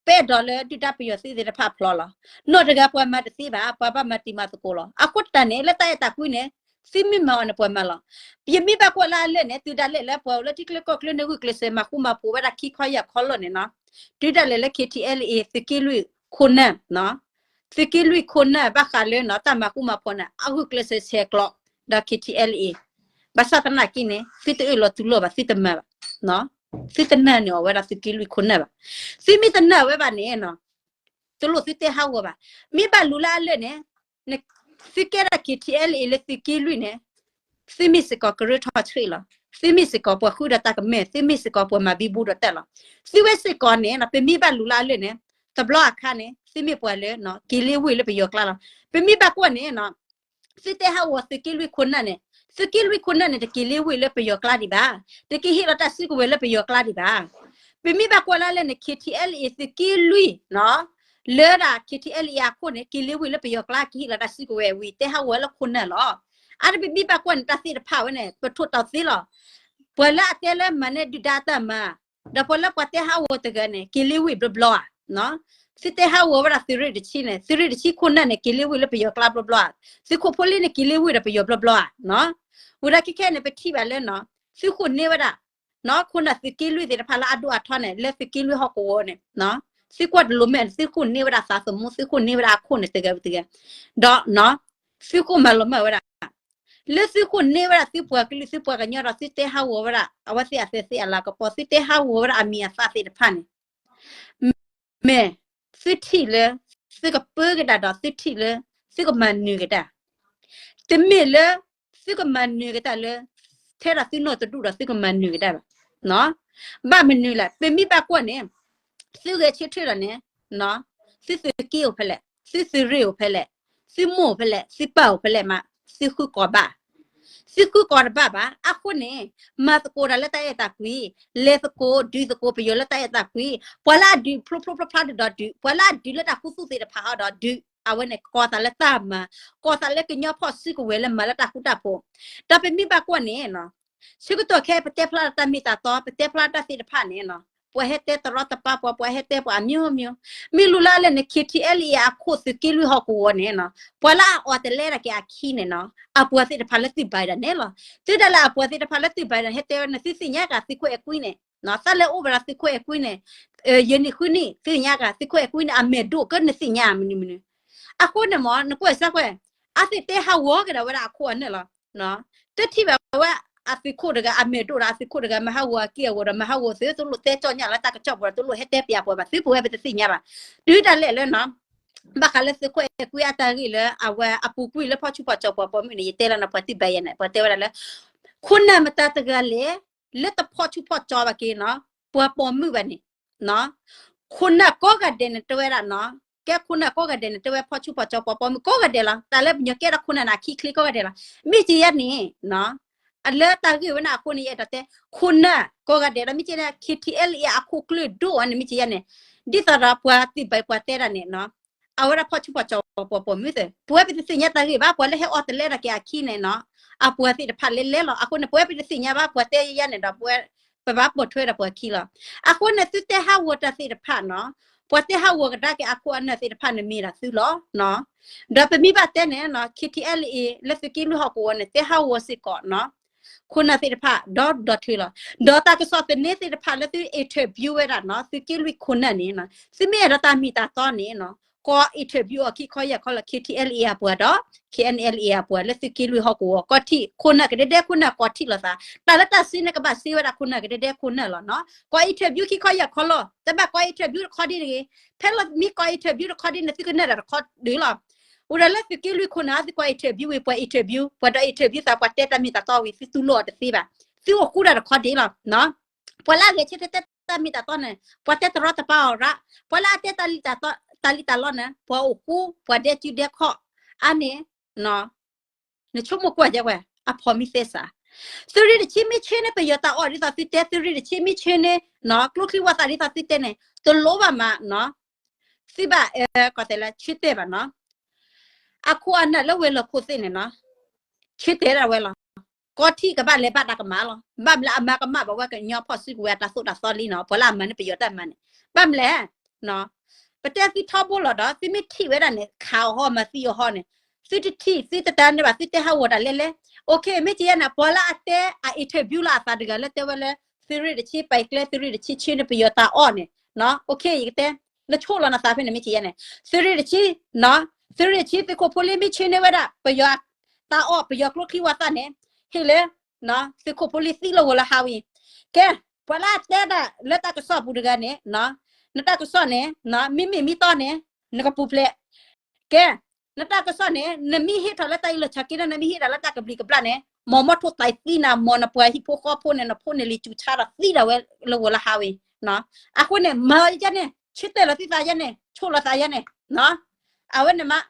ပအဲၣ်ဒိးလၢဒုၣ်ဒါပယီၤသုးသ့ၣ်တဖၣ်ဖျိးလီၤ. နီၢ်တဂၤပှၤမၤတသ့ဘၣ် ပှၤဘၣ်မၤတံၤမၤသကိးလီၤ. အဃိတၢ်န့ၣ် လၢတၢ်အဲၣ်တၢ်ကွံန့ၣ် သုမ့ၢ်မၤအီၤန့ၣ်ပှၤမၤလီၤ. ယမ့ၢ်ဘၣ်ကွၢ်လၢအလၢၢ်န့ၣ် တုၤဒၣ်လဲာ်လၢပှၤအိၣ်လၢထံချၢကီၢ်ချၢန့ၣ် ဂုာ်ကျဲးစၢးမၤဃူမၤဖိးဝဲဒၣ်ခံခီယၢ်ခီလီၢ်န့ၣ်နီၤ တုၤဒၣ်လဲာ်လၢ K T L A သုးက့လွံၢ်ခိၣ်နၢ် သုးက့လွံၢ်ခိၣ်နၢ်ဘၣ်ဃးလၢနီၤ တၢ်မၤဃူမၤဖိးန့ၣ် အဂုာ်ကျဲးစၢးဆဲးကျိးဒီး K T L A ဘၣ်ဆၣ်သနာ်က့န့ၣ် သုတအၢၣ်လီၤတူၢ်လိာ်ဘၣ် သုတမၤဘၣ် သုတနာ်န့ၢ်အီၤဝဲဒၣ်သုးက့လွံၢ်ခိၣ်နၢ်ဘၣ်. သုမ့ၢ်တနာ်ဝဲဘၣ်န့ၣ် တလိၣ်သုတဲဟးဂီၤဘၣ်. မ့ၢ်ဘၣ်လူၤလၢအလၢၢ်န့ၣ် သုကဲဒၣ် K T L A လၢသုးက့လွံၢ်န့ၣ် သုမ့ၢ်စ့ၢ်ကီးကရၢထီၣ်ဆှံလီၤ. သုမ့ၢ်စ့ၢ်ကီးပှၤဃုဒီးတၢ်ကမၢၢ် သုမ့ၢ်စ့ၢ်ကီးပှၤမၤဘံဘူဒီးတၢ်လီၤ. သုဝဲစ့ၢ်ကီးန့ၣ် ပမ့ၢ်ဘၣ်လူၤလၢအလၢၢ်န့ၣ် တဘျီအခါန့ၣ် သုမ့ၢ်ပှၤလၢ က့ၤလ့ဝ့ၢ်လၢပယီၤကျါလီၤ. ပမ့ၢ်ဘၣ်ကွၢ်န့ၣ် သုတဲဟးဂီၤသုးက့လွံၢ်ခိၣ်နၢ်န့ၣ် သုးက့လွံၢ်ခိၣ်နၢ်န့ၣ် တက့ၤလ့ဝ့ၢ်လၢပယီၤကျါဒံးဘၣ်. တက့ၤဟ့ၣ်လီၤတၢ်စုကဝဲၤလၢပယီၤကျါဒံးဘၣ်. ပမ့ၢ်ဘၣ်ကွၢ်လၢလၢန့ၣ် K T L A သုးက့လွံၢ် လၢဒၣ် K T L A အခိၣ်န့ၣ် က့ၤလ့ဝ့ၢ်လၢပယီၤကျါ ကဟ့ၣ်လီၤတၢ်စုကဝဲၤဝံၤ တဲဟးဂီၤလၢခိၣ်နၢ်လီၤ. အတပမ့ၢ်ဘၣ်ကွၢ်န့ၣ် တၢ်သ့ၣ်တဖၣ်ဝဲန့ၣ် ပထိၣ်တီသ့လီၤ. ပှၤလၢအတဲလၢမၤန့ၢ်ဒုၣ်ဒါတၢ်မၤ ဒီးပှၤလၢပှၤတဲဟးဂီၤတဂၤန့ၣ် က့ၤလ့ဝ့ၢ်ဘျီဘျီဧါ. သုတဲဟးဂီၤဝဲဒၣ်သုးရ့ၣ်တဆံန့ၣ် သုးရ့ၣ်တဆံခိၣ်နၢ်န့ၣ် က့ၤလ့ဝ့ၢ်လၢပယီၤကျါဘျီဘျီဧါ. သုးခိၣ်ဖိလ့န့ၣ် က့ၤလ့ဝ့ၢ်ဒီးပယီၤဘျီဘျီဧါ. ဝံၤဒီးခဲခဲန့ၣ် ပထံၣ်ဘၣ်လၢ သုးခိၣ်န့ၢ်ဝဲဒၣ် ခိၣ်နၢ်သုးက့လွံၢ်သ့ၣ်တဖၣ်လၢအဒိၣ်အထီန့ၣ် လၢသုးက့လွံၢ်ဟီၣ်ကဝီၤန့ၣ် သုကွၢ်တလိၤမဲာ် သုးခိၣ်န့ၢ်ဝဲဒၣ်သးသမူ သုးခိၣ်န့ၢ်ဝဲဒၣ်အခိၣ်န့ၣ်တဂၤဝံၤတဂၤ ဒီး သုးခိၣ်မၤလီၤမၢ်ဝဲဒၣ် လၢသုဃိန့ၢ်ဝဲဒၣ်သုပှၤကလုာ်သုပှၤကညီဒီးသုတဲဟးဂီၤဝဲဒၣ် အဝဲသ့ၣ်အသုးသ့ၣ်အလၤကပီၤ သုတဲဟးဂီၤဝဲဒၣ်အမံၤအသၣ်သ့ၣ်တဖၣ်န့ၣ် မ့ၢ် သုထံၣ်လၢ သုကပၢကဒၣ်ဒီးသုထံၣ်လၢ သုကမၤနၢၤကဒၣ် တမ့ၢ်လၢ သုကမၤနၢၤကတၢ်လၢ ထဲဒၣ်သုနီၢ်တဒူၣ်ဒီးသုကမၤနၢၤကတၢ်ဘၣ်. ဘၣ်မနုၤလဲၣ် ပမ့ၢ်ဘၣ်ကွၢ်န့ၣ် သုဂဲၤဆၢထၢၣ်ဒီးန့ၣ် သုသုးက့အိၣ်ဖဲလဲၣ်, သုသုးရ့ၣ်အိၣ်ဖဲလဲၣ်, သုမိၢ်အိၣ်ဖဲလဲၣ်, သုပၢ်အိၣ်ဖဲလဲၣ်မး သုဃုကိးဘၣ် သုဃုကိးတဘၣ်ဘၣ်. အဃိန့ၣ် မၤသကိးတၢ်လၢတၢ်အဲၣ်တၢ်ကွံ, လဲၤသကိး ဒုးသကိးပယီၤလၢတၢ်အဲၣ်တၢ်ကွံ, ပှၤလၢအဒုးဖျိဖျိဖျါဖျါဒီးဒုး, ပှၤလၢအဒုးလၢတၢ်ခူသူၣ်သ့ၣ်တဖၣ်ဟီဒီးဒုး, အဝဲန့ၣ်ကိးသးလၢတၢ်မၤ, ကိးသးလၢကညီဖီၣ်စုကဝဲၤလၢမၤလၢတၢ်ဃူတၢ်ဖိး. ဒီးပမ့ၢ်ဘၣ်ကွၢ်န့ၣ် ဆၢကတီၢ်ခဲအံၤ ပတဲဖျါတၢ်မ့ၢ်တၢ်တီ, ပတဲဖျါတၢ်သ့ၣ်တဖၣ်န့ၣ် ပှၤဟဲတဲတရီတပါပှၤ, ပှၤဟဲတဲပှၤအမျိုးမျိုး, မ့ၢ်လူၤလၢ်လၢ်န့ၣ် KTLA အခိၣ်သုးက့လွံၢ်ဟီၣ်ကဝီၤန့ၣ် ပှၤလၢအအီၣ်တလဲတၢ်က့ၤအခံန့ၣ် အပှၤသ့ၣ်တဖၣ်လၢသုးဘၣ်ဒၣ်န့ၣ်လီၤ. သုဒၣ်လၢအပှၤသ့ၣ်တဖၣ်လၢသုးဘၣ်ဒၣ်ဟဲတဲဝဲန့ၣ် သုသ့ၣ်ညါက့ၤသုးခိၣ်အဲၣ်ကွံန့ၣ်, သးလဲၤအိၣ်ဘၣ်ဒီးသုးခိၣ်အဲၣ်ကွံန့ၣ် ယဲၢ်နံၣ်ဃုနံၣ် သုသ့ၣ်ညါက့ၤသုးခိၣ်အဲၣ်ကွံန့ၣ် အမဲာ်ဒိၣ်ကဲနသ့ၣ်ညါမနုၤမနုၤ. အဃိန့ၣ်မ့ၢ် နကွၢ်စၢ်ကွၢ်, အသုးတဲဟးဂီၤက့ၤဒၣ်ဝဲဒၣ်အခိၣ်အနၢၣ်လီၤ. တထံၣ်ဘၣ်ဝဲအသုးခိၣ်တဂၤ အမဲာ်ဒိၣ်ဒီးအသုးခိၣ်တဂၤ မၤဟးဂီၤအက့ၢ်အဂီၤဒီး မၤဟးဂီၤသုး တလိၣ်တဲကၠီၣ်ညၣ်လၢတၢ်ကစီၣ်ပူၤဒီး တလိၣ်ဟဲတဲပျးပှၤဘၣ် သုပဝဲပတသ့ၣ်ညါဘၣ်. တုၤဒၣ်လဲာ်လၢ ဘၣ်ဃးလၢသုးခိၣ်အဲၣ်ကွံအတၢ်ဂ့ၢ်လၢအဝဲအပူၤကွံာ်လၢဖီၣ်ဆူၣ်ဖီၣ်ကၠီၤပှၤပိာ်မုၣ်န့ၣ် ယတဲလီၤန့ၣ် ပှၤသ့ၣ်ဘၣ်ယဲန့ၣ် ပှၤတဲဝဲဒၣ်လၢ ခိၣ်နၢ်မတၤတဂၤလဲၣ် လၢတဖီၣ်ဆူၣ်ဖီၣ်ကၠီၤဘၣ်က့ၤ ပှၤပိာ်မုၣ်ဘၣ်န့ၣ် ခိၣ်နၢ်ကိးဂၤဒဲးန့ၣ်တဲဝဲဒၣ်, ကဲခိၣ်နၢ်ကိးဂၤဒဲးန့ၣ် တဲဝဲဖီၣ်ဆူၣ်ဖီၣ်ကၠီၤပှၤပိာ်မုၣ်ကိးဂၤဒဲးလီၤ. တၢ်လၢပညီကဲထီၣ်ခိၣ်နၢ်န့ၣ် အခံချ့ကိးဂၤဒဲးလီၤ. မ့ၢ်ကယဲၢ်န့ၣ် အလၢတၢ်ဂ့ၢ်ဝဲန့ၣ်အဃိန့ၣ် ယအဲၣ်ဒိးတဲ ခိၣ်နၢ်ကိးဂၤဒဲးဒီး မ့ၢ်ကယဲၢ်န့ၣ် KTLA အခိၣ်ကျၢၢ်ဒိၣ်အီၤန့ၣ် မ့ၢ်ကယဲၢ်န့ၣ် ဒ်သိးဒီးပှၤသ့ၣ်ဘၣ်ပှၤတဲဒၣ်န့ၣ် အဝဲဒၣ်ဖီၣ်ဆူၣ်ဖီၣ်ကၠီၤပှၤပိာ်မုၣ်သ့ၣ် ပဝဲပတသ့ၣ်ညါတၢ်ဂ့ၢ်ဘၣ် ပှၤလၢဟဲအီၣ်တလဲတၢ်က့ၤအခံန့ၣ် အပှၤသ့ၣ်တဖၣ်လဲလဲလီၤ. အဃိန့ၣ် ပဝဲပတသ့ၣ်ညါဘၣ် ပှၤတဲယဲၢ်န့ၣ်ဒီး ပဝဲ ပဘၣ်ပိာ်ထွဲဒီးပှၤခံလီၤ. အဃိန့ၣ် သုတဲဟးဂီၤတၢ်သ့ၣ်တဖၣ်န့ၣ် ပှၤတဲဟးဂီၤကဒါက့ၤအခိၣ်အနၢ်သ့ၣ်တဖၣ်န့ၣ်မ့ၢ်ဒၣ်သုလီၤ. ဒီးပမ့ၢ်ဘၣ်တဲန့ၣ် KTLA လၢသုးက့လွံၢ်ဟီၣ်ကဝီၤန့ၣ် တဲဟးဂီၤစ့ၢ်ကီး ခိၣ်နၢ်သ့ၣ်တဖၣ်ဒီးဒီးထုးလီၤ. ဒီးတၢ်ကစီၣ်သန့သ့ၣ်တဖၣ်လၢသု interview ဝဲဒၣ်န့ၣ် သုးက့လွံၢ်ခိၣ်နၢ်န့ၣ် သုမ့ၢ်အဲၣ်ဒိးတၢ်မ့ၢ်တၢ်တီန့ၣ် ကိး interview အီၤခံခီယဲၢ်ခီလီၤ. KTLA အပှၤဒီး KNLA အပှၤလၢသုးက့လွံၢ်ဟီၣ်ကဝီၤ ကိးထံၣ်ခိၣ်နၢ်ကဒဲဒဲခိၣ်နၢ် ကိးထံၣ်လိာ်သး တၢ်လၢတၢ်စ့န့ၣ် ကဘၣ်စ့ဝဲဒၣ်ခိၣ်နၢ်ကဒဲဒဲခိၣ်နၢ်လီၤ. ကိး interview ခံခီယဲၢ်ခီလီၤ. တဘၣ်ကိး interview တခီဒ်န့ၣ်ဂ့ၤ, ဖဲလီၤမ့ၢ်ကိး interview တခီဒ်န့ၣ် သုကနၣ်တၢ်တခီဒ်လီၤ. အိၣ်ဒီးလၢသုးက့လွံၢ်ခိၣ်နၢ် သုကိး interview ဝံၤ ပှၤ interview ပှၤဒီး interview သး ပှၤတဲတၢ်မ့ၢ်တၢ်တီဝံၤ သုတူၢ်လိာ်အီၤတသ့ဘၣ်. သုအိၣ်ဃူတၢ်တခီဒ်လီၤ. ပှၤလၢအဂဲၤဆၢထၢၣ်တဲတၢ်မ့ၢ်တၢ်တီန့ၣ် ပှၤတဲတရီတပါအီၤရၣ်, ပှၤလၢအတဲတၢ်လံၣ်တၢ်လီန့ၣ် ပှၤအိၣ်ဃူ ပှၤဒဲကၠူဒဲခီၣ် အါန့ၣ် နဆိကမိၣ်ကွၢ်ကဲဝဲ အဖီမ့ၢ်သဲစး, သုးရ့ၣ်တဆံမ့ၢ်ဆ့န့ၣ် ပယီၤတၢ်အီၣ်ဒ်သိးသုတဲ, သုးရ့ၣ်တဆံမ့ၢ်ဆ့န့ၣ် ကျိချံဝၣ်သၣ်ဒ်သိးသုတဲန့ၣ် တလိၣ်ဘၣ်မး, သုဘၣ် ကီၢ်သဲးလၢဆၢတဲာ်ဘၣ်န့ၣ် အခိၣ်အနၢ်လၢဝဲၤလီၢ်ခိၣ်သ့ၣ်န့ၣ် ဆၢတဲာ်ဒၣ်ဝဲလီၤ. ကိးထံၣ်ကဘၣ်လဲၤဘၣ်တၢ်ကမၣ်လီၤ. ဘၣ်မနုၤလၢအမၤကမၣ်ဘၣ်ဝဲကညီဖီၣ်စုကဝဲၤအတၢ်သိၣ်တၢ်သီလံန့ၣ် ပှၤလၢအမၤန့ၢ်ပယီၤတၢ်မၤန့ၣ် ဘၣ်မနုၤလဲၣ် ပတဲသုထီဘိလီၤဒီး သုမ့ၢ်ထံၣ်ဝဲဒၣ်န့ၣ် ခးအီၤဟီ မၤသံအီၤဟီန့ၣ် သုတထံၣ် သုတတၢ်န့ၢ်ဘၣ် သုတဲဟးဂီၤတၢ်လဲလဲ, OK မ့ၢ်ကယဲၢ်န့ၣ် ပှၤလၢအတဲအ interview လၢအသးတဂၤလၢတဲဝဲလၢ သုးရ့ၣ်တဆံပာ်ကျဲ သုးရ့ၣ်တဆံဆ့န့ၣ် ပယီၤတၢ်အီၣ်န့ၣ် OK ယကတဲ နဆိၣ်လီၤနသးဖဲန့ၣ် မ့ၢ်ကယဲၢ်န့ၣ် သုးရ့ၣ်တဆံ သုးရ့ၣ်တဆံသုးခိၣ်ဖိလံမ့ၢ်ဆ့န့ၢ်ဝဲဒၣ် ပယီၤတၢ်အီၣ် ပယီၤကျိချံဝၣ်သၣ်န့ၣ် ဟ့ၣ်လၢ သုးခိၣ်ဖိလံသံလၢဂီၤလၢဟါဝံၤ ကဲ ပှၤလၢအတဲဒၣ်လၢတၢ်ကစီၣ်ပူၤတဂၤန့ၣ် နတၢ်ကစီၣ်န့ၣ် မ့မ့ၢ်မ့ၢ်တီန့ၣ် နကပူၤဖျဲး ကဲ နတၢ်ကစီၣ်န့ၣ် နမ့ၢ်ဟ့ၣ်ထီၣ်လၢတၢ်အံးလီၤဆၢက့ၤဒီး နမ့ၢ်ဟ့ၣ်ဒၣ်လၢတၢ်ကဘျံးကဘျၣ်န့ၣ် မ့ၢ်မီၢ်ထိၣ်သးသံနၤ မ့ၢ်နပှၤဟံၣ်ဖိဃီဖိန့ၣ် နဖိန့ၣ်လံၤစူၤဆါဒီးသံဒၣ်ဝဲလၢဂီၤလၢဟါဝံၤ အဃိန့ၣ် မၤယဲန့ၣ် ဆၢတဲာ်လီၤသုသးယဲန့ၣ် ဆိၣ်လီၤသးယဲန့ၣ် အဝဲန့ၣ်မး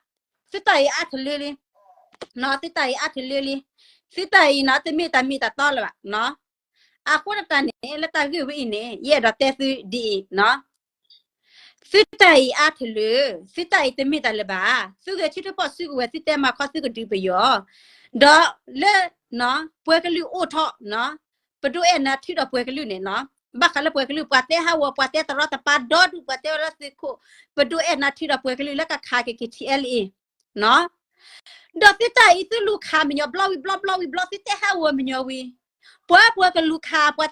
သုတၢ်အံၤအါထလၢလံ သုတၢ်အံၤအါထလၢလံ သုတၢ်အံၤန့ၣ် တမ့ၢ်တၢ်မ့ၢ်တၢ်တီလၢၤဘၣ် အဃိတၢ်န့ၣ် လၢတၢ်ဂ့ၢ်ဝဲအံၤန့ၣ် ယအဲၣ်ဒိးတဲသုဒ်အံၤ သုတၢ်အံၤအါထလၢာ် သုတၢ်အံၤတမ့ၢ်တၢ်လၢၤဘၣ် သုဂဲၤဆၢထၢၣ်ဖီၣ်စုကဝဲၤ သုတဲမၤခီသုကဒုးပယီၤ ဒီးလၢ ပှၤကလုာ်အိၣ်ထီၣ် ပဒိၣ်အဲၣ်နၤထံဒီးပှၤကလုာ်န့ၣ် ဘၣ်ဃးလၢပှၤကလုာ် ပှၤတဲဟးဂီၤ ပှၤတဲတရီတပါဒီဒူၣ် ပှၤတဲဝဲလၢသုးခိၣ် ပဒိၣ်အဲၣ်နၤထံဒီးပှၤကလုာ်လၢကခးက့ၤ KTLA ဒီးသုတၢ်အံၤသုလူၤခးမညီၤဘျီဝံၤဘျီဘျီဝံၤဘျီ သုတဲဟးဂီၤမညီၤဝံၤ ပှၤပှၤကလူၤခး ပှ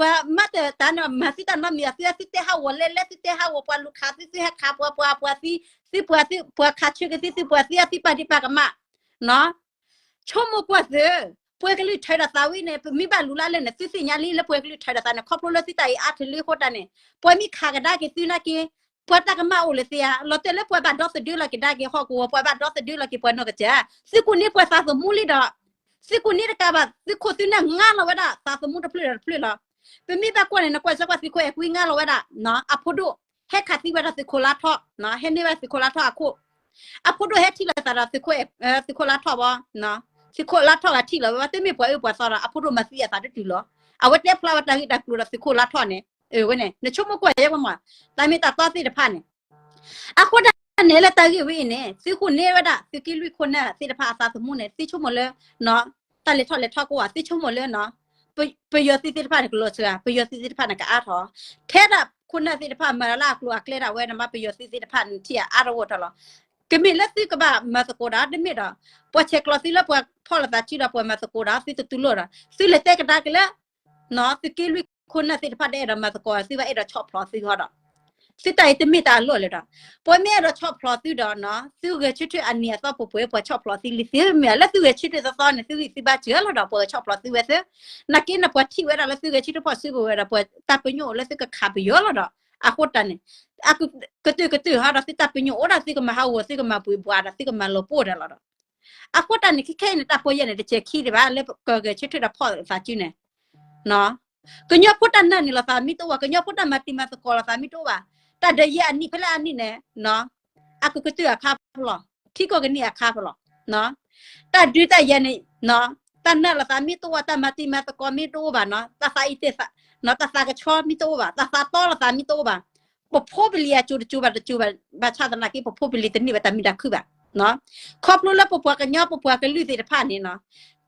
ၤမၤတၢ်တၢ်န့ၣ် မၤသုတၢ်နီတမံၤ သုသုတဲဟးဂီၤလဲလဲ သုတဲဟးဂီၤပှၤလူၤခးသု သုဟဲခးပှၤပှၤပှၤသံ သုပှၤသုပှၤခးဆၢက့ၤသု သုပှၤသုအသံပာ်ဒံးပာ်ကမၣ် ဆိကမိၣ်ကွၢ်သု, ပှၤကလုာ်ထၢဒီးသးဝံၤန့ၣ် ပမ့ၢ်ဘၣ်လူၤလၢ်လၢ်န့ၣ် သုသ့ၣ်ညါလံလၢပှၤကလုာ်ထၢဒီးသးန့ၣ် ခီဖျိလၢသုတၢ်အံၤအါထုးလံအဃိတၢ်န့ၣ် ပှၤမ့ၢ်ခးကဒါက့ၤသုနာ်က့ ပှၤတၢ်ကမၣ်အိၣ်လၢသုဧါ, လီၤတဲာ်လၢပှၤဘၣ်ဒီသဒၢလီၤက့ၤဒါက့ၤဟီၣ်ကဝီၤ ပှၤဘၣ်ဒီသဒၢလီၤက့ၤပှၤနီၢ်ကစၢ်, သုကူၣ်န့ၢ်ပှၤသးသမူလံဒီး သုကူၣ်န့ၢ်တကးဘၣ် သုးခိၣ်သုနၢ်ငါလီၤဝဲဒၣ် သးသမူတဖျၢၣ်ဒီးတဖျၢၣ်လီၤ. ပမ့ၢ်ဘၣ်ကွၢ်န့ၣ် နကွၢ်စၢၤကွၢ်သုးခိၣ်အဲၣ်ကွံငါလီၤဝဲဒၣ် အဖိဒိၣ် ဟဲခးသံဝဲဒၣ်သုးခိၣ်လါထီၣ်, ဟဲန့ၢ်ဝဲသုးခိၣ်လါထီၣ်အခိၣ်, အဖိဒိၣ်ဟဲထံၣ်လိာ်သးဒီးသုးခိၣ်လါထီၣ်ဘၣ်, သုးခိၣ်လါထီၣ်ဂၤထံၣ်လီၤဝဲ တမ့ၢ်ပှၤအၢပှၤသီဒီး အဖိဒိၣ်မၤသံအသးတတုၤလီၤ. အဝဲတဲဖျါဝဲတၢ်ဂ့ၢ်တၢ်ကျိၤဒီးသုးခိၣ်လါထီၣ်န့ၣ် အဝဲန့ၣ် နဆိကမိၣ်ကွၢ်ယဲဝဲမး, တၢ်မ့ၢ်တၢ်တီသ့ၣ်တဖၣ်န့ၣ် အဃိတၢ်န့ၣ်လၢတၢ်ဂ့ၢ်ဝဲအံၤန့ၣ် သုးခိၣ်န့ၢ်ဝဲဒၣ် သုးက့လွံၢ်ခိၣ်နၢ်သ့ၣ်တဖၣ်အသးသမူန့ၣ် သုဆိကမိၣ်လၢ တၢ်လဲၤထီၣ်လဲၤထီကအိၣ်ဧါ သုဆိကမိၣ်လၢ ပယီၤသုးသ့ၣ်တဖၣ်န့ၣ် ကလီၤစှၤ ပယီၤသုးသ့ၣ်တဖၣ်န့ၣ် ကအါထီၣ်, ထဲဒၣ်ခိၣ်နၢ်သ့ၣ်တဖၣ်မၤလၢအကျိၤအကျဲဒၣ်ဝဲန့ၣ်မး ပယီၤသုးသ့ၣ်တဖၣ်န့ၣ်ထံၣ်အါထီၣ်ဝဲထီၣ်လီၤ. ကမ့ၢ်လၢသုကဘၣ်မၤသကိးဒီး တမ့ၢ်ဒီး ပှၤဆဲးကျိးသုလၢပှၤဖီၣ်လိာ်သးစုဒီးပှၤမၤသကိးဒီး သုတတူၢ်လိာ်ဒီး သုလဲၤတဲကဒါက့ၤလၢ သုးက့လွံၢ်ခိၣ်နၢ်သ့ၣ်တဖၣ်တအဲၣ်ဒိးမၤသကိး သုဘၣ်အဲၣ်ဒိးဆီၣ်ဖျိးသုဟီဒီး သုတၢ်အံၤတမ့ၢ်တၢ်အလီၢ်လၢၤဒီး ပှၤမ့ၢ်အဲၣ်ဒိးဆီၣ်ဖျိးသုဒီး သုဂဲၤဆၢထၢၣ်အနံၤအသီပှဲၤပှဲၤ ပှၤဆီၣ်ဖျိးသုလံ သုမ့ၢ်လၢသုဂဲၤဆၢထၢၣ်သီသီန့ၣ် သုဂံၢ်သုဘါစၢၤလီၤဒီး ပှၤကဆီၣ်ဖျိးသုဝဲသ့, နာ်က့နပှၤထံၣ်ဝဲဒၣ်လၢသုဂဲၤဆၢထၢၣ်ဖီၣ်စုကဝဲၤဒီး ပှၤတၢ်ပညိၣ်အိၣ်လၢသုကခးပယီၤလီၤဒီး အဃိတၢ်န့ၣ် ကတုာ်ကတုာ်ဟီဒီး သုတၢ်ပညိၣ်အိၣ်ဒၣ် သုကမၤဟးဂီၤ သုကမၤပှ့ၤဘှါဒီး သုကမၤလီၤပှီၢ်ဒၣ်လီၤဒီး အဃိတၢ်န့ၣ် ခဲခဲအံၤန့ၣ် တၢ်ပီၢ်ယဲၢ်န့ၣ် တစဲးခံဒံးဘၣ် လၢကဂဲၤဆၢထၢၣ်ဒီးဖီၣ်သးစုန့ၣ် ကညီဖိတၢ်နာ်န့ၢ်လိာ်သးမ့ၢ်တအိၣ်ဘၣ်, ကညီဖိတၢ်မၤတံၤမၤသကိးလိာ်သးမ့ၢ်တအိၣ်ဘၣ်, တၢ်ဒုးယဲၢ်အနံၣ်ဖဲလဲၣ်အနံၣ်န့ၣ် အကကတုာ်အခါဖျိး, ထံကီၢ်ကနံၣ်အခါဖျိး, တၢ်ဒုးတၢ်ယဲၢ်န့ၣ် တၢ်နာ်လိာ်သးမ့ၢ်တအိၣ်ဘၣ်, တၢ်မၤတံၤမၤသကိးမ့ၢ်တအိၣ်ဘၣ်နီၤ, တၢ်သးအံၤတဲ, တၢ်သးကဆှီမ့ၢ်တအိၣ်ဘၣ်, တၢ်သးတီလိာ်သးမ့ၢ်တအိၣ်ဘၣ်, ပဖိပလံၤအစိၤတစိၤဘၣ်တစိၤဘၣ်, ဘၣ်ဆၣ်သနာ်က့ ပဖိပလံၤတန့ၢ်ဘၣ်တၢ်မုာ်တၢ်ခုၣ်ဘၣ်. ခီဖျိလၢပပှၤကညီပပှၤကလုာ်သ့ၣ်တဖၣ်န့ၣ်နီၤ,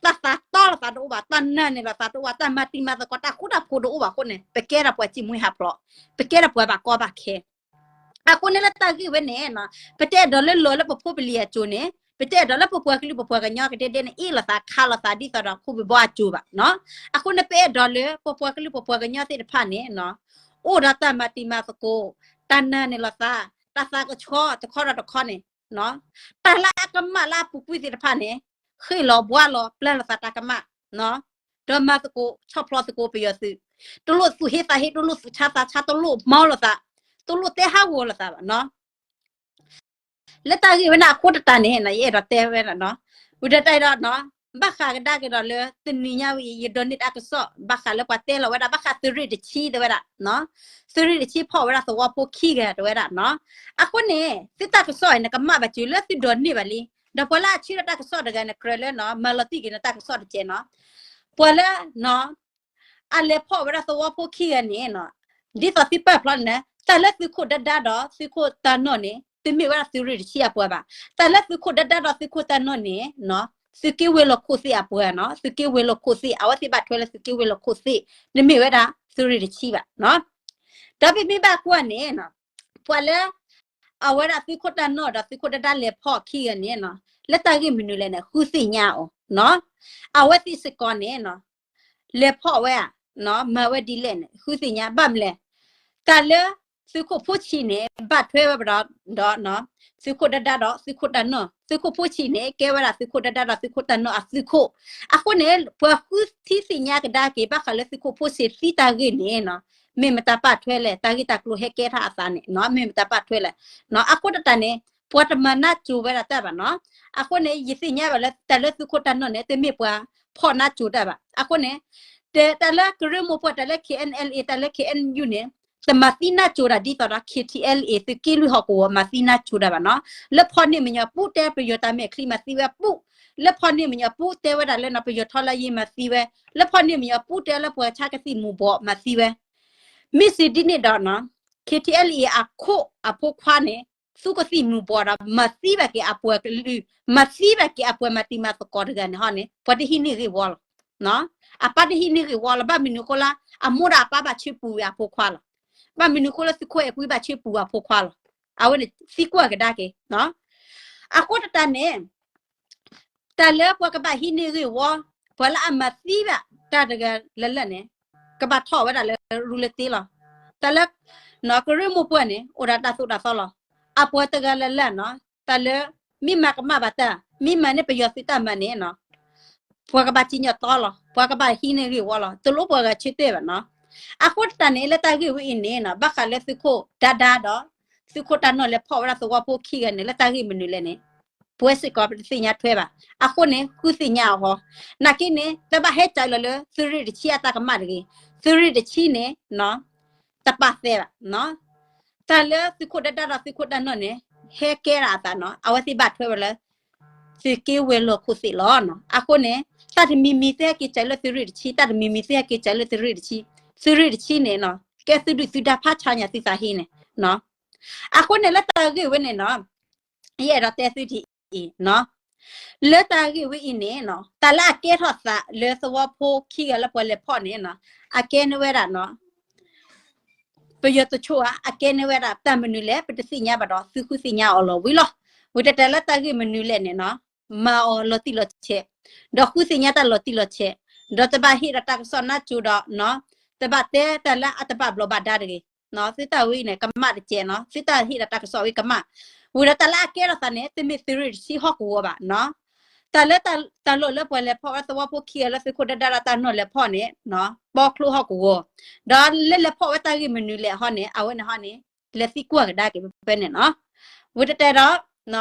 တၢ်သးတီလိာ်သးတအိၣ်ဘၣ်, တၢ်နာ်န့ၢ်လိာ်သးတအိၣ်ဘၣ်, တၢ်မၤတံၤမၤသကိး တၢ်ဃူတၢ်ဖိးတအိၣ်ဘၣ်အဃိန့ၣ် ပကဲထီၣ်ပှၤစံၣ်မှံဟးဖျိး, ပကဲထီၣ်ပှၤဘၣ်ကီဘၣ်ခဲ အဃိန့ၣ်လၢတၢ်ဂ့ၢ်ဝဲန့ၣ်, ပတအဲၣ်ဒိးလၢလီၤလၢပဖိပလံၤအစိၤန့ၣ်, ပတအဲၣ်ဒိးလၢပပှၤကလုာ်ပပှၤကညီကဒဲဒဲန့ၣ် အ့ၣ်လိာ်သးခးလိာ်သးဒ်သိးဒီးခိၣ်ဘံၣ်ဘီအစိၤဘၣ်. အဃိန့ၣ် ပအဲၣ်ဒိးလၢပပှၤကလုာ်ပပှၤကညီသ့ၣ်တဖၣ်န့ၣ် အိၣ်ဒီးတၢ်မၤတံၤမၤသကိး, တၢ်နာ်န့ၢ်လိာ်သး, တၢ်သးကဆှီတခီဒီးတခီန့ၣ်, တၢ်လၢအကမၣ်လၢအပူၤကွံာ်သ့ၣ်တဖၣ်န့ၣ်, ဃ့ၢ်လီၤဘှါလီၤ ပျၢ်လိာ်သးတၢ်ကမၣ် ဒီးမၤသကိး ဆီၣ်ဖျိးသကိးပယီၤသုး, တလိၣ်သူၣ်ဟ့သးဟ့, တလိၣ်သူၣ်ဆါသးဆါ, တလိၣ်မီလိာ်သး, တလိၣ်တဲဟးဂီၤလိာ်သးဘၣ်နီၤ. လၢတၢ်ဂ့ၢ်ဝဲန့ၣ်အဃိတတၢ်န့ၣ် ယအဲၣ်ဒိးတဲဝဲဒၣ်နီၤ, ဝံၤဒီးတၢ်အံၤဒီး ဘၣ်ဃးကဒါက့ၤဒီးလၢတနံၤညါဝဲအံၤ ယဒိးန့ၢ်တၢ်ကစီၣ် ဘၣ်ဃးလၢပှၤတဲလီၤဝဲဒၣ် ဘၣ်ဃးသုးရ့ၣ်တဆံတဲဝဲဒၣ်, သုးရ့ၣ်တဆံဖီၣ်ဝဲဒၣ်သဝီဖိခံဂၤတဲဝဲဒၣ်နီၤ. အဃိန့ၣ် သုတၢ်ကစီၣ်အံၤန့ၣ် ကမၣ်ဘၣ်စၢၤလၢသုဒိးန့ၢ်ဘၣ်လံ, ဒီးပှၤလၢအဆှၢဒီးတၢ်ကစီၣ်တဂၤန့ၣ် ကြၢးလၢနီၤ မၤလီၤတံၢ်က့ၤန့ၣ်တၢ်ကစီၣ်တကဲးနီၤ, ပှၤလၢ အလဲၤဖီၣ်ဝဲဒၣ်သဝီဖိခံဂၤန့ၣ်, ဒ်သိးသုပာ်ဖျါန့ၣ် တၢ်လၢသုးခိၣ်ဒၢဒၢဒီး သုးခိၣ်တၢ်နီၣ်န့ၣ် တမ့ၢ်ဝဲဒၣ်သုးရ့ၣ်တဆံအပှၤဘၣ်. တၢ်လၢသုးခိၣ်ဒၢဒၢဒီးသုးခိၣ်တၢ်နီၣ်န့ၣ် သုးက့ဝ့ၤလီၢ်ခိၣ်သ့ၣ်အပှၤနီၤ, သုးက့ဝ့ၤလီၢ်ခိၣ်သ့ၣ် အဝဲသ့ၣ်ဘၣ်ထွဲလၢသုးက့ဝ့ၤလီၢ်ခိၣ်သ့ၣ် တမ့ၢ်ဝဲဒၣ်သုးရ့ၣ်တဆံဘၣ်. ဒီးပမ့ၢ်ဘၣ်ကွၢ်န့ၣ် ပှၤလၢ အဝဲဒၣ်သုးခိၣ်တၢ်နီၣ်ဒီးသုးခိၣ်ဒၢဒၢလဲၤဖီၣ်ခံဂၤန့ၣ်နီၤ, လၢတၢ်ဂ့ၢ်မနုၤလဲၣ်န့ၣ် ဃုသ့ၣ်ညါအီၤ, အဝဲသ့ၣ်စ့ၢ်ကီးန့ၣ် လဲၤဖီၣ်ဝဲဧါ, မၤဝဲဒ်လဲၣ်န့ၣ် ဃုသ့ၣ်ညါဘၣ်မလဲၣ်. တၢ်လၢသုးခိၣ်ဖိဆံးန့ၣ် ဘၣ်ထွဲဝဲပဒီး ဒီး သုးခိၣ်ဒၢဒၢဒီးသုးခိၣ်တၢ်နီၣ်, သုးခိၣ်ဖိဆံးန့ၣ် ကဲဝဲဒၣ်သုးခိၣ်ဒၢဒၢဒီးသုးခိၣ်တၢ်နီၣ်အသုးခိၣ်. အဃိန့ၣ် ပှၤဃုထံသ့ၣ်ညါကဒါက့ၤ ဘၣ်ဃးလၢသုးခိၣ်ဖိဆံးသံတၢ်ဂ့ၢ်န့ၣ် မ့ၢ်မတၤပာ်ထွဲလဲၣ်, တၢ်ဂ့ၢ်တၢ်ကျိၤဟဲကဲထီၣ်အသးန့ၣ် မ့ၢ်မတၤပာ်ထွဲလဲၣ်. အဃိတၢ်န့ၣ် ပှၤတမၤနၢ်စိၤဝဲဒၣ်တၢ်ဘၣ်နီၤ. အဃိန့ၣ် ယသ့ၣ်ညါဘၣ်လၢတၢ်လၢသုးခိၣ်တၢ်နီၣ်န့ၣ် တမ့ၢ်ပှၤဖီၣ်နၢ်စိၤတၢ်ဘၣ်. အဃိန့ၣ် တၢ်လၢကရၢမိၢ်ပှၢ် တၢ်လၢ K N L A တၢ်လၢ K N U န့ၣ် တမၤသံနၢ်စိၤတၢ်ဒ်သိးဒီး K T L A သုးက့လွံၢ်ဟီၣ်ကဝီၤမၤသံနၢ်စိၤတၢ်ဘၣ်နီၤ. လၢဖီၣ်န့ၢ်မညီၤပူၤတဲပယီၤတၢ်မဲာ်ချံမၤသံဝဲပူၤ, လၢဖီၣ်န့ၢ်မညီၤပူၤတဲဝဲဒၣ်လၢနီၤ ပယီၤထီလၢယ့မၤသံဝဲ, လၢဖီၣ်န့ၢ်မညီၤပူၤတဲလၢပှၤဆါကသံၣ်မူၤဘှီးမၤသံဝဲ. မ့ၢ်စ့ၢ်ဒ်န့ၣ်ဒီးနီၤ K T L A အခိၣ်အဖိခွါန့ၣ် သူကသံၣ်မူၤဘှီးဒီး မၤသံဘၣ်က့ၤအပှၤကလုာ်, မၤသံဘၣ်က့ၤအပှၤမၤတံၤမၤသကိးတဂၤန့ၣ်ဟီန့ၣ် ပှၤတဟံးန့ၢ်ဂ့ၢ်ဝီလီၤ. အပၢ်တဟံးန့ၢ်ဂ့ၢ်ဝီလီၤ. ဘၣ်မနုၤအဃိလၢ အမိၢ်ဒီးအပၢ်ဘၣ်ဆၢပူၤဝဲအဖိခွါလီၤ. ဘၣ်မနုၤအဃိလၢသုးခိၣ်အဲၣ်ကွံဘၣ်ဆၢပူၤအဖိခွါလီၤ. အဝဲန့ၣ်သံကွၢ်ကဒါက့ၤ အဃိတၢ်န့ၣ် တၢ်လၢပှၤကဘၣ်ဟံးန့ၢ်ဂ့ၢ်ဝီ, ပှၤလၢအမၤသံဘၣ်တၢ်တဂၤလၢ်လၢ်န့ၣ် ကဘၣ်ထီၣ်ဝဲဒၣ်လၢရူလၢတ့လီၤ. တၢ်လၢ ကရၢမိၢ်ပှၢ်န့ၣ် အိၣ်ဒၣ်တၢ်သိၣ်တၢ်သီလီၤ. အပှၤတဂၤလၢ်လၢ်နီၤ တၢ်လၢ မ့ၢ်မၤကမၣ်ဘၣ်တၢ်, မ့ၢ်မၤန့ၢ်ပယီၤသုးတၢ်မၤန့ၣ်နီၤ ပှၤကဘၣ်စံၣ်ညီၣ်တီလီၤ, ပှၤကဘၣ်ဟံးန့ၢ်ဂ့ၢ်ဝီလီၤ, တလိၣ်ပှၤဂၤဆၢတဲာ်ဘၣ်နီၤ. အဃိတၢ်န့ၣ် လၢတၢ်ဂ့ၢ်ဝဲအံၤန့ၣ်နီၤ ဘၣ်ဃးလၢသုးခိၣ်ဒါဒါဒီး သုးခိၣ်တၢ်နီၣ်လဲၤဖီၣ်ဝဲဒၣ်သဝီဖိခံဂၤန့ၣ် လၢတၢ်ဂ့ၢ်မနုၤလဲၣ်န့ၣ် ပဝဲစ့ၢ်ကီးပတသ့ၣ်ညါထွဲဘၣ်. အဃိန့ၣ် ဃုသ့ၣ်ညါအီၤဟီ, နာ်က့န့ၣ် တဘၣ်ဟဲကၠးလီၤလၢသုးရ့ၣ်တဆံအတၢ်ကမၣ်တဂ့ၤ. သုးရ့ၣ်တဆံန့ၣ် တပာ်သဲဘၣ်. တၢ်လၢသုးခိၣ်ဒါဒါဒီးသုးခိၣ်တၢ်နီၣ်န့ၣ် ဟဲကဲဒၣ်အသးနီၤ အဝဲသ့ၣ်ဘၣ်ထွဲဝဲလၢ သုးက့ဝဲၤလီၢ်ခိၣ်သ့ၣ်လီၤ. အဃိန့ၣ် တၢ်တမံၤမံၤသုဟဲက့ၤကၠးလၢသုးရ့ၣ်တဆံ, တၢ်တမံၤမံၤသုဟဲက့ၤကၠးလၢသုးရ့ၣ်တဆံ, သုးရ့ၣ်တဆံန့ၣ်နီၤ ကဲသုဒုၣ်သုဒါဖးဆါညါသုသးဟ့န့ၣ်နီၤ. အဃိန့ၣ် လၢတၢ်ဂ့ၢ်ဝဲန့ၣ်နီၤ ယအဲၣ်ဒိးတဲသုဒ်အံၤနီၤ, လၢတၢ်ဂ့ၢ်ဝဲအံၤန့ၣ်နီၤ တၢ်လၢအကဲထီၣ်သးလၢသဝီဖိခံဂၤလၢပှၤလဲၤဖီၣ်န့ၣ်နီၤ အကဲန့ၢ်ဝဲဒၣ်နီၤ ပယီၤတဆိဧါ အကဲန့ၢ်ဝဲဒၣ်တၢ်မနုၤလဲၣ် ပတသ့ၣ်ညါဘၣ်ဒီး သုဃုသ့ၣ်ညါအီၤလီၤဝံၤလီၤ. ဝံၤတဲတဲလၢတၢ်ဂ့ၢ်မနုၤလဲၣ်န့ၣ်နီၤ မၤအီၤလီၤတံၢ်လီၤဆဲး, ဒီးဃုသ့ၣ်ညါတၢ်လီၤတံၢ်လီၤဆဲး, ဒီးတဘၣ်ဟ့ၣ်ဒီးတၢ်ကစီၣ်နါစိၤဒီး တဘၣ်တဲတၢ်လၢအတဘၣ်ဘျီးဘၣ်ဒါတဂ့ၤ. သုတၢ်ဝဲအံၤန့ၣ် ကမၣ်တကဲးနီၤ သုတၢ်ဟ့ၣ်ဒီးတၢ်ကစီၣ်ဝဲကမၣ်, ဝံၤဒီးတၢ်လၢအကဲထီၣ်သးန့ၣ် တမ့ၢ်သုးရ့ၣ်တဆံဟီၣ်ကဝီၤဘၣ်နီၤ. တၢ်လၢတၢ်လီၢ်လၢပှၤလဲၤဖီၣ်ဝဲသဝီဖိခံဂၤလၢသုးခိၣ်ဒါဒါဒီးတၢ်နီၣ်လဲၤဖီၣ်န့ၣ် ပီချိဟီၣ်ကဝီၤ, ဒီးလၢလဲၤဖီၣ်ဝဲတၢ်ဂ့ၢ်မနုၤလဲၣ်ဟီန့ၣ် အဝဲန့ၣ်ဟီန့ၣ် လဲၤသံကွၢ်ကဒါက့ၤဖဲန့ၣ်နီၤ. ဝံၤတဲတဲဒီး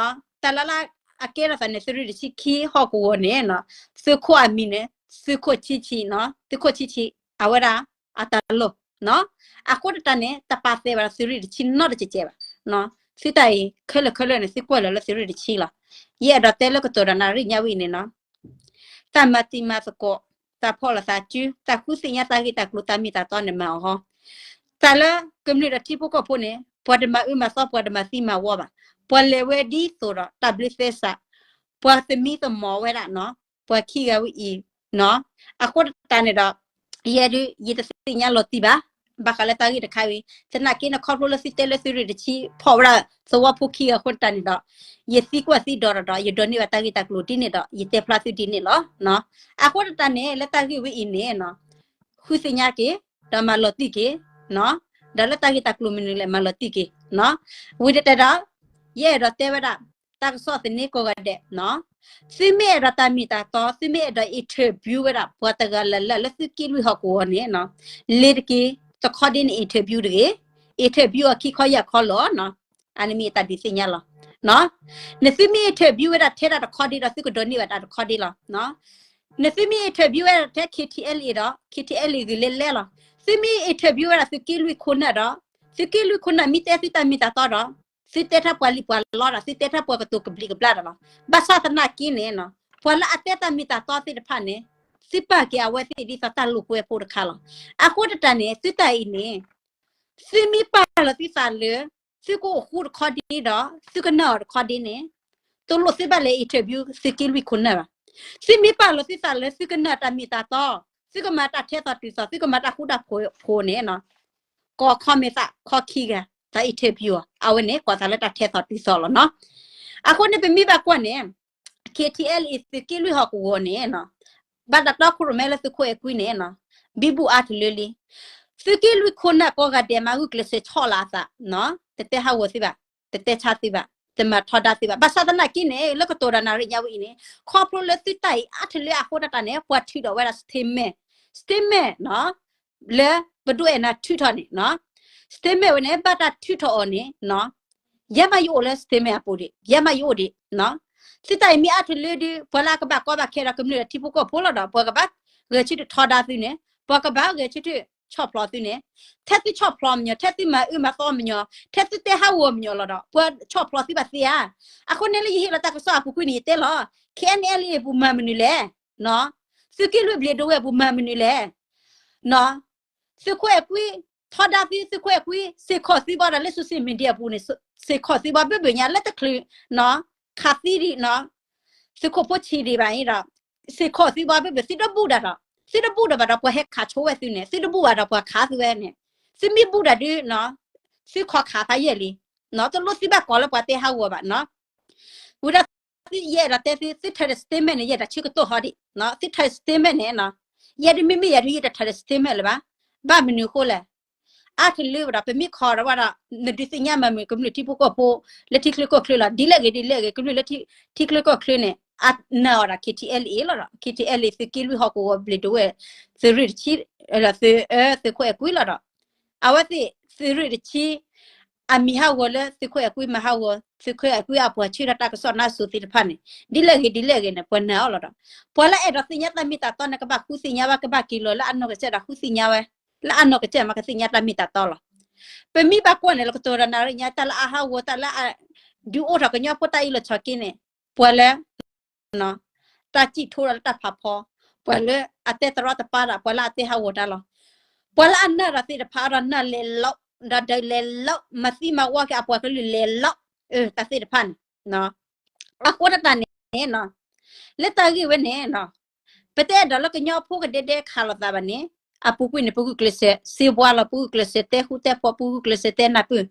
တၢ်လၢလၢအကဲထီၣ်သးန့ၣ် သုးရ့ၣ်တဆံခံဟီၣ်ကဝီၤန့ၣ် သုးခိၣ်အမံၤန့ၣ် သုးခိၣ်ဆံဆံ, သုးခိၣ်ဆံဆံ အဝဲဒၣ်အတၢ်လီၢ်, အဃိတၢ်န့ၣ် တပာ်သဲဘၣ်ဒီးသုးရ့ၣ်တဆံနီတစဲးစဲးဘၣ်. သုတၢ်အံၤ ခဲလၢာ်ခဲလၢာ်န့ၣ် သုကွၢ်လီၤလၢသုးရ့ၣ်တဆံလီၤ. ယအဲၣ်ဒိးတဲလၢကတိၤဒီးနၣ်ရံၣ်ညါဝဲအံၤန့ၣ်နီၤ တၢ်မၤတံၤမၤသကိး, တၢ်ဖီၣ်လိာ်သးစု, တၢ်ဃုသ့ၣ်ညါတၢ်ဂ့ၢ်တၢ်ကျိၤတၢ်မ့ၢ်တၢ်တီန့ၣ်မၤအီၤဟီ, တၢ်လၢကမျၢၢ်ဒီးထံဖိကီၢ်ဖိန့ၣ် ပှၤတမၤအၢမၤသီ ပှၤတမၤသံမၤဝီဘၣ်. ပှၤလဲၤဝဲဒ်သိးဒီးတၢ်ဘျုးသဲစး, ပှၤသမံသမိးဝဲဒၣ်နီၤ ပှၤခံဂၤဝဲအံၤနီၤ. အဃိတၢ်န့ၣ်ဒီး ယဲဒုး ယတသ့ၣ်ညါလီၤတံၢ်ဘၣ် ဘၣ်ဃးလၢတၢ်ဂ့ၢ်တခါဝံၤ သနာ်က့န့ၣ် ခီဖျိလၢသုတဲလၢသုးရ့ၣ်တဆံဖီၣ်ဝဲဒၣ်သဝီဖိခံဂၤအဃိတၢ်န့ၣ်ဒီး ယသံကွၢ်သံဒိးဒီး ယဒိးန့ၢ်ဘၣ်တၢ်ဂ့ၢ်တၢ်ကျိၤဒ်န့ၣ်ဒီး ယတဲဖျါသုဒ်န့ၣ်လီၤ. အဃိတၢ်န့ၣ် လၢတၢ်ဂ့ၢ်ဝဲအံၤန့ၣ် ဃုသ့ၣ်ညါက့ၤ ဒီးမၤလီၤတံၢ်က့ၤ ဒီးလၢတၢ်ဂ့ၢ်တၢ်ကျိၤမနုၤလဲၣ် မၤလီၤတံၢ်က့ၤ ဝံၤတဲတဲဒီး ယအဲၣ်ဒိးတဲဝဲဒၣ် တၢ်ကစီၣ်သန့ကိးဂၤဒဲး သုမ့ၢ်အဲၣ်ဒိးတၢ်မ့ၢ်တၢ်တီ သုမ့ၢ်အဲၣ်ဒိး interview ဝဲဒၣ် ပှၤတဂၤလၢ်လၢ်လၢသုးက့လွံၢ်ဟီၣ်ကဝီၤန့ၣ် လ့ၤတက့ၤ တခီဒ့န့ၣ် interview တဂ့ၤ, interview အီၤခံခီယၢ်ခီလီၤ. အန့ၣ်မ့ၢ်တၢ်ဒုးသ့ၣ်ညါလီၤ. နသုမ့ၢ် interview ဝဲဒၣ်ထဲဒၣ်တခီဒ့ဒီး သုကဒိးန့ၢ်ဘၣ်တၢ်တခီဒ့လီၤ. နသုမ့ၢ် interview ဝဲဒၣ်ထဲ KTLA ဒီး KTLA ဂ့ၤလဲလဲလီၤ. သုမ့ၢ် interview ဝဲဒၣ်သုးက့လွံၢ်ခိၣ်နၢ်ဒီး သုးက့လွံၢ်ခိၣ်နၢ်မ့ၢ်တဲသုတၢ်မ့ၢ်တၢ်တီဒီး သုတဲတၢ်ပှၤလံာ်ပှၤလီဒီး သုတဲတၢ်ပှၤကတိၤကဘျံးကဘျၣ်ဒီးလီၤ. ဘၣ်ဆၣ်သနာ်က့န့ၣ် ပှၤလၢအတဲတၢ်မ့ၢ်တၢ်တီသ့ၣ်တဖၣ်န့ၣ် သုပာ်က့ၤအဝဲသ့ၣ်ဒ်သိးတၢ်လိာ်ကွဲဖိတခါလီၤ. အဃိတၢ်န့ၣ် သုတၢ်အံၤန့ၣ် သုမ့ၢ်ပာ်လီၤသုသးလၢ သုကအိၣ်ဃူတခီဒ့ဒီး သုကနၢ်အီၤတခီဒ့န့ၣ် တလိၣ်သုဘၣ်လဲၤ interview သုးက့လွံၢ်ခိၣ်နၢ်ဘၣ်. သုမ့ၢ်ပာ်လီၤသုသးလၢသုကနၢ်တၢ်မ့ၢ်တၢ်တီ, သုကမၤတၢ်ထဲသိးတုၤသိး, သုကမၤတၢ်ဃူတၢ်ဖိးန့ၣ် ကိးခီမ့ၢ်သးခီခံဂၤ တၢ် interview အီၤ အဝဲန့ၣ် ကိးသးလၢတၢ်ထဲသိးတုၤသိးလီၤနီၤ. အဃိန့ၣ် ပမ့ၢ်ဘၣ်ကွၢ်န့ၣ် KTLA သုးက့လွံၢ်ဟီၣ်ကဝီၤန့ၣ် ဘၣ်တၢ်တီခိၣ်ရိၣ်မဲလၢသုးခိၣ်အဲၣ်ကွံန့ၣ် ဘံဘူအါတလၢလံ. သုးက့လွံၢ်ခိၣ်နၢ်ကိးဂၤဒဲးမၤဂုာ်ကျဲးစၢးဆီၣ်လီၤအသး, တတဲဟးဂီၤသုဘၣ်, တတဲဆါသုဘၣ်, တမၤထီဒါသုဘၣ်. ဘၣ်ဆၣ်သနာ်က့န့ၣ် လၢကတိၤဒီးနၣ်ရံၣ်ညါဝဲအံၤန့ၣ် ခီဖျိလၢသုတၢ်အံၤအါတလၢအဃိတၢ်န့ၣ် ပှၤထုးထီၣ်ဝဲဒၣ် statement, statement လၢပဒိၣ်အဲၣ်နၤထုးထီၣ်န့ၣ် statement ဝဲန့ၣ် ဘၣ်တၢ်ထုးထီၣ်အီၤန့ၣ် ယဲမးယအိၣ်လၢ statement အပူၤဒံး, ယဲမးယအိၣ်ဒံး. သုတၢ်အံၤမ့ၢ်အါတလၢဒုး ပှၤလၢအကဘၣ်ကီဘၣ်ခဲဒီးကမျၢၢ်ဒီးထံဖိကီၢ်ဖိလီၤဒီး ပှၤကဘၣ်ဂဲၤဆၢထၢၣ်ထီဒါသုန့ၣ်, ပှၤကဘၣ်ဂဲၤဆၢထၢၣ်ဆီၣ်ဖျီသုန့ၣ်, ထဲသုဆီၣ်ဖျီမညီ, ထဲသုမၤအၢမၤသီမညီ, ထဲသုတဲဟးဂီၤမညီလီၤဒီး ပှၤဆီၣ်ဖျီသုဘၣ်သ့ဧါ. အဃိန့ၣ်လၢယဟ့ၣ်လီၤတၢ်ကစီၣ်အပူၤကွံာ်န့ၣ် ယတဲလီၤ KNLA အပူၤမၤမနုၤလဲၣ်, သုးက့လွံၢ်ဘျံးဒဝဲၢ်အပူၤမၤမနုၤလဲၣ် သုးခိၣ်အဲၣ်ကွံ ထီဒါသု သုးခိၣ်အဲၣ်ကွံ စ့ၢ်ကီးသုဘၣ်ဒီးလၢ social media အပူၤန့ၣ် စ့ၢ်ကီးသုဘၣ်ဘၣ်ဘၣ်ညါလၢတချုး ခးသံဒံး သုးခိၣ်ဖိဆံးဒံးဘၣ်အံၤဒီး စ့ၢ်ကီးသုဘၣ်ဘၣ်ဘၣ် သုတဘူၣ်ဒၣ်ဒီး သုတဘူၣ်ဒၣ်ဘၣ်ဒီးပှၤဟဲခးဆိဝဲသုန့ၣ် သုတဘူၣ်ဘၣ်ဒီးပှၤခးသုဝဲန့ၣ် သုမ့ၢ်ဘူၣ်ဒၣ်ဒုး သုခီခးဖးယံာ်လံ တလိၣ်သုဘၣ်ကိးလၢပှၤတဲဟးဂီၤဘၣ်နီၤ ဝံၤဒီး ယအဲၣ်ဒိးတဲသု သုထၢဒီး statement န့ၣ် ယဲဒၣ်ဆၢကတီၢ်ဟီဒံး သုထၢ statement န့ၣ် ယဲဒုးမ့မ့ၢ်ယဲဒုး ယတထၢဒီး statement လၢၤဘၣ်. ဘၣ်မနုၤအဃိလဲၣ်. အါတလၢဘၣ်ဒီး ပမ့ၢ်ခီဒီးဝဲဒီး နဒုးသ့ၣ်ညါမၤမုာ်ကမျၢၢ်ထံဖိကီၢ်ဖိ လၢထံချၢကီၢ်ချၢလီၤ. ဒ်လဲၣ်ဂ့ၤ ဒ်လဲၣ်ဂ့ၤ ကမျၢၢ်လၢထံချၢကီၢ်ချၢန့ၣ် အနၢၤအီၤဒီး K T L A လီၤဒီး K T L A သုးက့လွံၢ်ဟီၣ်ကဝီၤဘျ့ၣ်ဒဝဲၢ် သုးရ့ၣ်တဆံ သုးအၢ သုးခိၣ်အဲၣ်ကွံလီၤဒီး အဝဲသ့ၣ်သုးရ့ၣ်တဆံ အမံၤဟးဂီၤလၢသုးခိၣ်အဲၣ်ကွံမၤဟးဂီၤ သုးခိၣ်အဲၣ်ကွံအပှၤဆှၢဒီးတၢ်ကစီၣ်နါစိၤသ့ၣ်တဖၣ်န့ၣ် ဒ်လဲၣ်ဂ့ၤဒ်လဲၣ်ဂ့ၤန့ၣ် ပှၤနၢၤအီၤလီၤဒီး ပှၤလၢအဲၣ်ဒိးသ့ၣ်ညါတၢ်မ့ၢ်တၢ်တီန့ၣ် ကဘၣ်ဃုသ့ၣ်ညါဘၣ် ကဘၣ်က့ၤလီၤလၢအနီၢ်ကစၢ်ဒီးဃုသ့ၣ်ညါဝဲ လၢအနီၢ်ကစၢ်မးကသ့ၣ်ညါတၢ်မ့ၢ်တၢ်တီလီၤ. ပမ့ၢ်ဘၣ်ကွၢ်န့ၣ် လၢကတိၤဒီးနၣ်ရံၣ်ညါ တၢ်လၢအဟးဂီၤ တၢ်လၢအဒုးအိၣ်ထီၣ်ကညီဖိတၢ်အ့ၣ်လိာ်ဆိးက့န့ၣ် ပှၤလၢ တၢ်စံၣ်ထိဒီးလၢတၢ်ဖးဖီ, ပှၤလၢအတဲတရီတပါဒီး ပှၤလၢအတဲဟးဂီၤတၢ်လီၤ. ပှၤလၢအနၢၤဒီးသ့ၣ်တဖၣ်ဒီးနၢၤလဲၤလီၤ, ဒီးဒုးလဲၤလီၤ, မၤသံမၤဝီက့ၤအပှၤကလုာ်လဲၤလီၤ, တၢ်သ့ၣ်တဖၣ်န့ၣ်, အဃိတၢ်န့ၣ်, လၢတၢ်ဂ့ၢ်ဝဲန့ၣ်, ပတအဲၣ်ဒိးလၢကညီဖိကဒဲဒဲခးလိာ်သးဘၣ်န့ၣ်, အပူၤကွံာ်န့ၣ် ပဂုာ်ကျဲးစၢးစ့ဝါလီၤ, ပဂုာ်ကျဲးစၢးတဲဃူတဲဖိး, ပဂုာ်ကျဲးစၢးတဲနၢ်ပၢၢ်,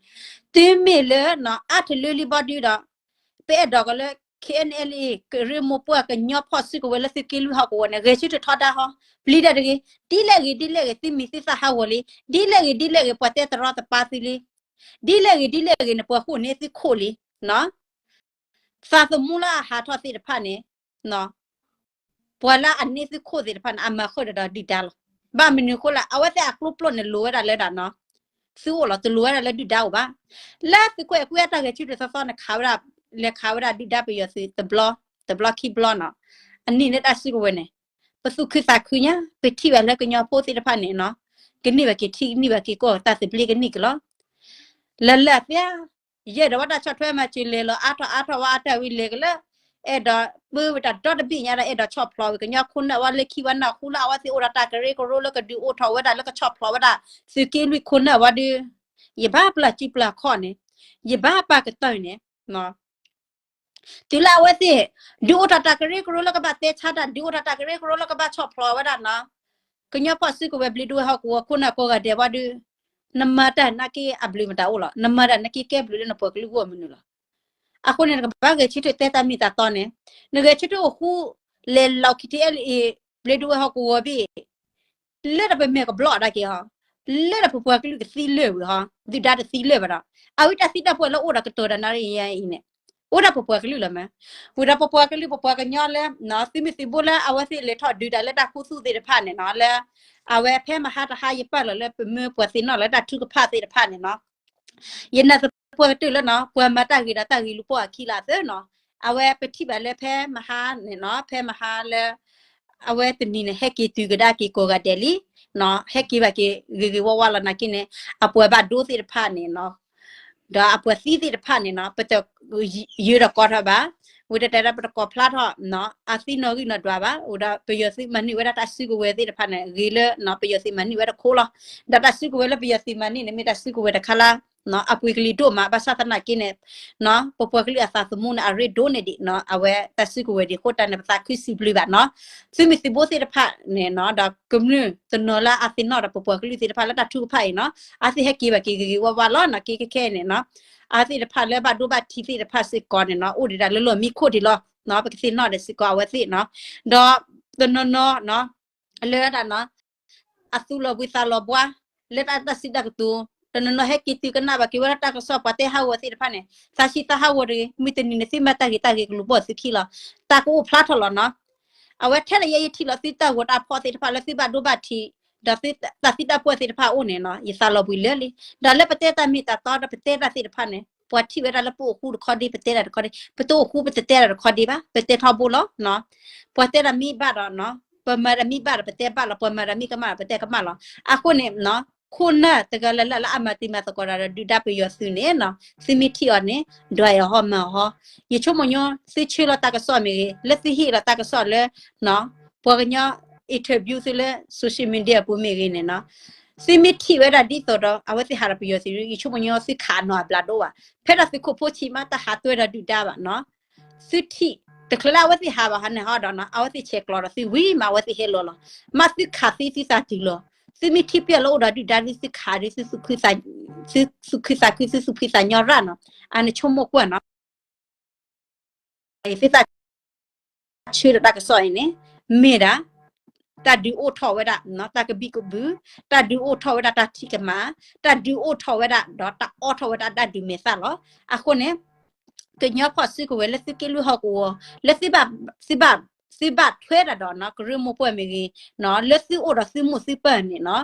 တုၤမ့ၢ်လၢ အါတလၢလံဘီဒုဒီး ပအဲၣ်ဒိးကီးလၢ K N L A ကရၢမိၢ်ပှၢ်ကညီဖီၣ်စုကဝဲၤလၢသုးက့လွံၢ်ဟီၣ်ကဝီၤန့ၣ် ဂဲၤဆၢထၢၣ်ထီဒါဟီ, ပျံၤတၢ်တဂ့ၤ, ဒ်လဲၣ်ဂ့ၤဒ်လဲၣ်ဂ့ၤ သုမံၤသုသၣ်ဟးဂီၤလံ, ဒ်လဲၣ်ဂ့ၤဒ်လဲၣ်ဂ့ၤ ပှၤတဲတရီတပါသုလံ, ဒ်လဲၣ်ဂ့ၤဒ်လဲၣ်ဂ့ၤန့ၣ် ပှၤဃိန့ၢ်သုခိၣ်လံ, သးသမူလၢအဟးထီၣ်သ့ၣ်တဖၣ်န့ၣ် ပှၤလၢအန့ၢ်သုခိၣ်သ့ၣ်တဖၣ်န့ၣ် အမၤဃုာ်ဒီးဒုၣ်ဒါလီၤ. ဘၣ်မနုၤအဃိလဲၣ်, အဝဲသ့ၣ်အကျိပျိန့ၣ် လိၤဝဲဒၣ်လၢဒၣ်နီၤ, သုအိၣ်လီၤ တလိၤဝဲဒၣ်လၢဒုၣ်ဒါအိၣ်ဘၣ်. လၢသုးခိၣ်အဲၣ်ကွံအတၢ်ဂဲၤဆၢထၢၣ်သီသီန့ၣ် ခးဝဲဒၣ်, လဲၤခးဝဲဒၣ်ဒုၣ်ဒါပယီၤသုးတဘျီ, တဘျီခံဘျီနီၤ, အန့ၣ်လၢတၢ်စုကဝဲၤန့ၣ်, ပသူၣ်ခုသးခုညါ, ပထံၣ်ဘၣ်လၢကညီဖိသ့ၣ်တဖၣ်န့ၣ်နီၤ, ကန့ၢ်ဘၣ်က့ၤထံကန့ၢ်ဘၣ်က့ၤကီၢ် တၢ်သဘျ့ကန့ၢ်က့ၤလီၤ. လၢလၢအသ့ဧါ, ယဲၢ်ဒီးဝဲတၢ်ဆီၣ်ထွဲမၤစၢၤလဲၤလီၤအါထီၣ်အါထီၣ်ဝဲအတၢ်ဝံၤလဲၤကလၢ, အဲၣ်ဒိးပၢဝဲတၢ်ဒီတဘ့ၣ်ညါဒီး အဲၣ်ဒိးဆီၣ်ဖျိးဝဲကညီခိၣ်နၢ်ဝဲလၢခံဝဲနၢ်ဟူလၢ အဝဲသ့ၣ်အိၣ်ဒီးတၢ်ကရၢကရိလၢကဒုးအိၣ်ထီၣ်ဝဲဒၣ်လၢကဆီၣ်ဖျိးဝဲဒၣ် သုးက့လွံၢ်ခိၣ်နၢ်ဝဲဒီး, ယဘၣ်ပျၢ်စုပျၢ်ခီၣ်န့ၣ်, ယဘၣ်ပာ်ကတၢၢ်န့ၣ် တုၤလၢအဝဲသ့ၣ် ဒုးအိၣ်ထီၣ်တၢ်ကရၢကရိလၢကဘၣ်တဲဆါတၢ်, ဒုးအိၣ်ထီၣ်တၢ်ကရၢကရိလၢကဘၣ်ဆီၣ်ဖျိးဝဲဒၣ်နီၤ, ကညီဖီၣ်စုကဝဲၤဘျ့ဒဝဲၢ်ဟီၣ်ကဝီၤခိၣ်နၢ်ကိးဂၤဒဲးဝဲဒီး, နမၤတၢ်နာ်က့အဘျုးမတၤအိၣ်လီၤ, နမၤတၢ်နာ်က့ကဲဘျုးလၢနပှၤကလုာ်ဂီၢ်မနုၤလီၤ. အဃိန့ၣ် နကဘၣ်ဂဲၤဆၢထၢၣ်တဲတၢ်မ့ၢ်တၢ်တီန့ၣ်, နဂဲၤဆၢထၢၣ်အိၣ်ဃူ, လဲၤလီၤ K T L A ဘျ့ဒဝဲၢ်ဟီၣ်ကဝီၤဘ့ၣ် လၢဒီးပမဲာ်ကဘျီၣ်ဒၣ်က့ၤဟီ, လၢဒီးပပှၤကလုာ်ကသံလၢာ်ဝံၤဟီ, ဒုၣ်ဒါတသံလၢာ်ဘၣ်ဒီး, အဝဲတၢ်သံတၢ်ပှၢ်လၢအိၣ်ဒီးကတီၤတၢ်နၣ်ရံၣ်ညါအံၤန့ၣ်, အိၣ်ဒၣ်ပပှၤကလုာ်လီၤမး, ဝံၤဒီးပပှၤကလုာ်ပပှၤကညီလၢ, သုးမုၢ်သုးဘိလၢအဝဲသ့ၣ်လဲၤထီၣ်ဒုးတၢ်လၢတၢ်ခူသူၣ်သ့ၣ်တဖၣ်န့ၣ်နီၤ, လၢ, အဝဲဖဲမဟါတဟါယပာ်လီၤလၢပမၢပှၤသ့ၣ်နီၣ်လၢတၢ်ထုကဖၣ်သ့ၣ်တဖၣ်န့ၣ်နီၤ, ယနာ်သပှၢ်ကတၢၢ်လၢနီၤ ပှၤမၤတၢ်ဂ့ၤဒီးတၢ်ဂ့ၤလူၤပိာ်အခံလၢအသၢနီၤ, အဝဲပထံၣ်ဘၣ်လၢဖဲမဟါန့ၣ်နီၤ ဖဲမဟါလၢ အဝဲတနံၤန့ၣ် ဟဲက့ၤတုၤကဒါက့ၤကိးဂၤဒဲးလံ, ဟဲက့ၤဘၣ်က့ၤဂ့ၤဂ့ၤဝါဝါလီၤနာ်က့န့ၣ်, အပှၤဘၣ်ဒိသ့ၣ်တဖၣ်န့ၣ်နီၤ, ဒီးအပှၤသံသ့ၣ်တဖၣ်န့ၣ်နီၤ ပတယၢဒီးကီထီၣ်ဘၣ်, ဝံၤတဲတဲဒၣ်ပတကိးဖျါထီၣ်, အသံနီၣ်ဂံၢ်နီၣ်ဒွးဘၣ်, ဝံၤဒီးပယီၤသုးမၤန့ၢ်ဝဲဒၣ်တၢ်စုကဝဲၤသ့ၣ်တဖၣ်န့ၣ် ဂ့ၤလၢပယီၤသုးမၤန့ၢ်ဝဲတခီလီၤ, ဒီးတၢ်စုကဝဲၤလၢပယီၤသုးမၤန့ၢ်န့ၣ် မ့ၢ်တၢ်စုကဝဲၤတခါလၢ အပှ့ၤကလံၤဒိၣ်မး ဘၣ်ဆၣ်သနာ်က့န့ၣ်, ပပှၤကလုာ်အသးသမူန့ၣ် အရ့ဒိၣ်န့ၢ်ဒံး, အဝဲတၢ်စုကဝဲၤဒံးအဃိတၢ်န့ၣ် ပသးခုစံးဘျုးဘၣ်နီၤ, သုးမုၢ်သုးဘိသ့ၣ်တဖၣ်န့ၣ်နီၤ ဒီးကမျၢၢ်တနီၤလၢအသ့ၣ်နီၣ်ဒီးပပှၤကလုာ်သ့ၣ်တဖၣ်လၢတၢ်ထုကဖၣ်အံၤနီၤ အဝဲသ့ၣ်ဟဲက့ၤဘၣ်က့ၤဂ့ၤဂ့ၤဝါဝါလီၤနာ်က့ခဲခဲအံၤန့ၣ်နီၤ, အဝဲသ့ၣ်တဖၣ်လၢဘၣ်ဒိဘၣ်ထံးသ့ၣ်တဖၣ်စ့ၢ်ကီးန့ၣ်နီၤ အိၣ်ဒံးဒၣ်လၢလီၢ်မံခိၣ်ဒံးလီၤ, ပကသ့ၣ်နီၣ်ဒီးစ့ၢ်ကီးအဝဲသ့ၣ်နီၤ, ဒီးတနီၤနီၤ လၢဒၣ်နီၤ အသူၣ်လီၤဘှံးသးလီၤဘှါ လၢတၢ်တၢ်စံးတၢ်ကတိၤ, တနီၤနီၤဟဲက့ၤတုၤကနၣ်ဘၣ်က့ၤဝဲဒၣ်တၢ်ကစီၣ်ပှၤတဲဟးဂီၤသ့ၣ်တဖၣ်န့ၣ် သးဆံးသးဟးဂီၤတဂ့ၤ, မုၢ်တနံၤန့ၣ်သုမၤတၢ်ဂ့ၤတၢ်ဂ့ၤကလူၤပိာ်သုခံလီၤ, တၢ်ကအိၣ်ဖျါထီၣ်လီၤနီၤ, အဝဲထဲလၢယဲယထံၣ်လီၤသုတၢ်ဂီၤတၢ်ဖီၣ်သ့ၣ်တဖၣ်လၢသုဘၣ်ဒိဘၣ်ထံး, ဒီးတၢ်သံတၢ်ပှၢ်သ့ၣ်တဖၣ်အအိၣ်န့ၣ်နီၤ ယသးလီၤဘှံးလၢလံ, ဒီးလၢပတဲတၢ်မ့ၢ်တၢ်တီဒီးပတဲတၢ်သ့ၣ်တဖၣ်န့ၣ် ပှၤထံၣ်ဝဲဒၣ်လၢပအိၣ်ဃူတခီဒ့ ပတဲတၢ်တခီဒ့ ပတအိၣ်ဃူပတတဲတၢ်တခီဒ့ဘၣ် ပတဲထီဘိလီၤ, ပှၤတဲတၢ်မ့ၢ်ဘၣ်ဒီး ပမၤတၢ်မ့ၢ်ဘၣ်ဒီးပတဲဘၣ်လီၤ, ပှၤမၤတၢ်မ့ၢ်ကမၣ်ဒီးပတဲကမၣ်လီၤ, အဃိန့ၣ် ခိၣ်နၢ်တဂၤလၢ်လၢ်လၢအမၤတံၤမၤသကိးတၢ်ဒီးဒုၣ်ဒါပယီၤသုးန့ၣ်နီၤ သုမ့ၢ်ထံၣ်အီၤန့ၣ် ဒွးအီၤဟီမၤအီၤဟီ, ယဆိကမိၣ်ညီ သုဆှၢလီၤတၢ်ကစီၣ်မ့ၢ်ဂ့ၤ လၢသုဟ့ၣ်လီၤတၢ်ကစီၣ်လၢ ပှၤကညီ interview သုလၢ social media အပူၤမ့ၢ်ဂ့ၤန့ၣ်နီၤ, သုမ့ၢ်ထံၣ်ဝဲဒၣ်ဒ်သိးဒီး အဝဲသ့ၣ်ဟးဒီးပယီၤသုး ယဆိကမိၣ်ညီသုခးနီၢ်အဘျးဒိၣ်ဘၣ်, ဖဲဒၣ်သုးခိၣ်ဖိဆံးမးတဟးတွဲဒီးဒုၣ်ဒါဘၣ်နီၤ, သုထံၣ် တချုးလၢအဝဲသ့ၣ်ဟးဘၣ်ဟးန့ၣ်ဟီဒီးနီၤ အဝဲသ့ၣ်ဆဲးကျိးဒီးသုဝံၤမး အဝဲသ့ၣ်ဟဲလီၤလီၤ, မ့ၢ်သုခးသံသုသးတုၤလီၤ, သုမ့ၢ်ထံၣ်ပျဲၢ်လၢအိၣ်ဒီးဒုၣ်ဒါဒ်သုခးဒီး သုသူၣ်ခုသးခု သုသူၣ်ဖှံသးညီရၣ်နီၤ, အန့ၣ်ဆိကမိၣ်ကွၢ်နီၤ သုသးဆၢဒီးတၢ်ကစီၣ်အံၤန့ၣ် မ့ၢ်ဒၣ် တၢ်ဒုးအိၣ်ထီၣ်ဝဲဒၣ် တၢ်ကဘံၣ်ကဘုၣ်, တၢ်ဒုးအိၣ်ထီၣ်ဝဲဒၣ်တၢ်ထံၣ်ကမၣ်, တၢ်ဒုးအိၣ်ထီၣ်ဝဲဒၣ်ဒီးတၢ်အီထီၣ်ဝဲဒၣ်တၢ်ဒုးမဲာ်သၣ်လီၤ. အဃိန့ၣ် ကညီဖီၣ်စုကဝဲၤလၢသုးက့လွံၢ်ဟီၣ်ကဝီၤ လၢသုဘၣ်, သုဘၣ်ထွဲတၢ်ဒီးနီၤ ကရၢမိၢ်ပှၢ်မ့ၢ်ဂ့ၤနီၤ လၢသုအိၣ်ဒီးသုမိၢ်သုပၢ်န့ၣ်နီၤ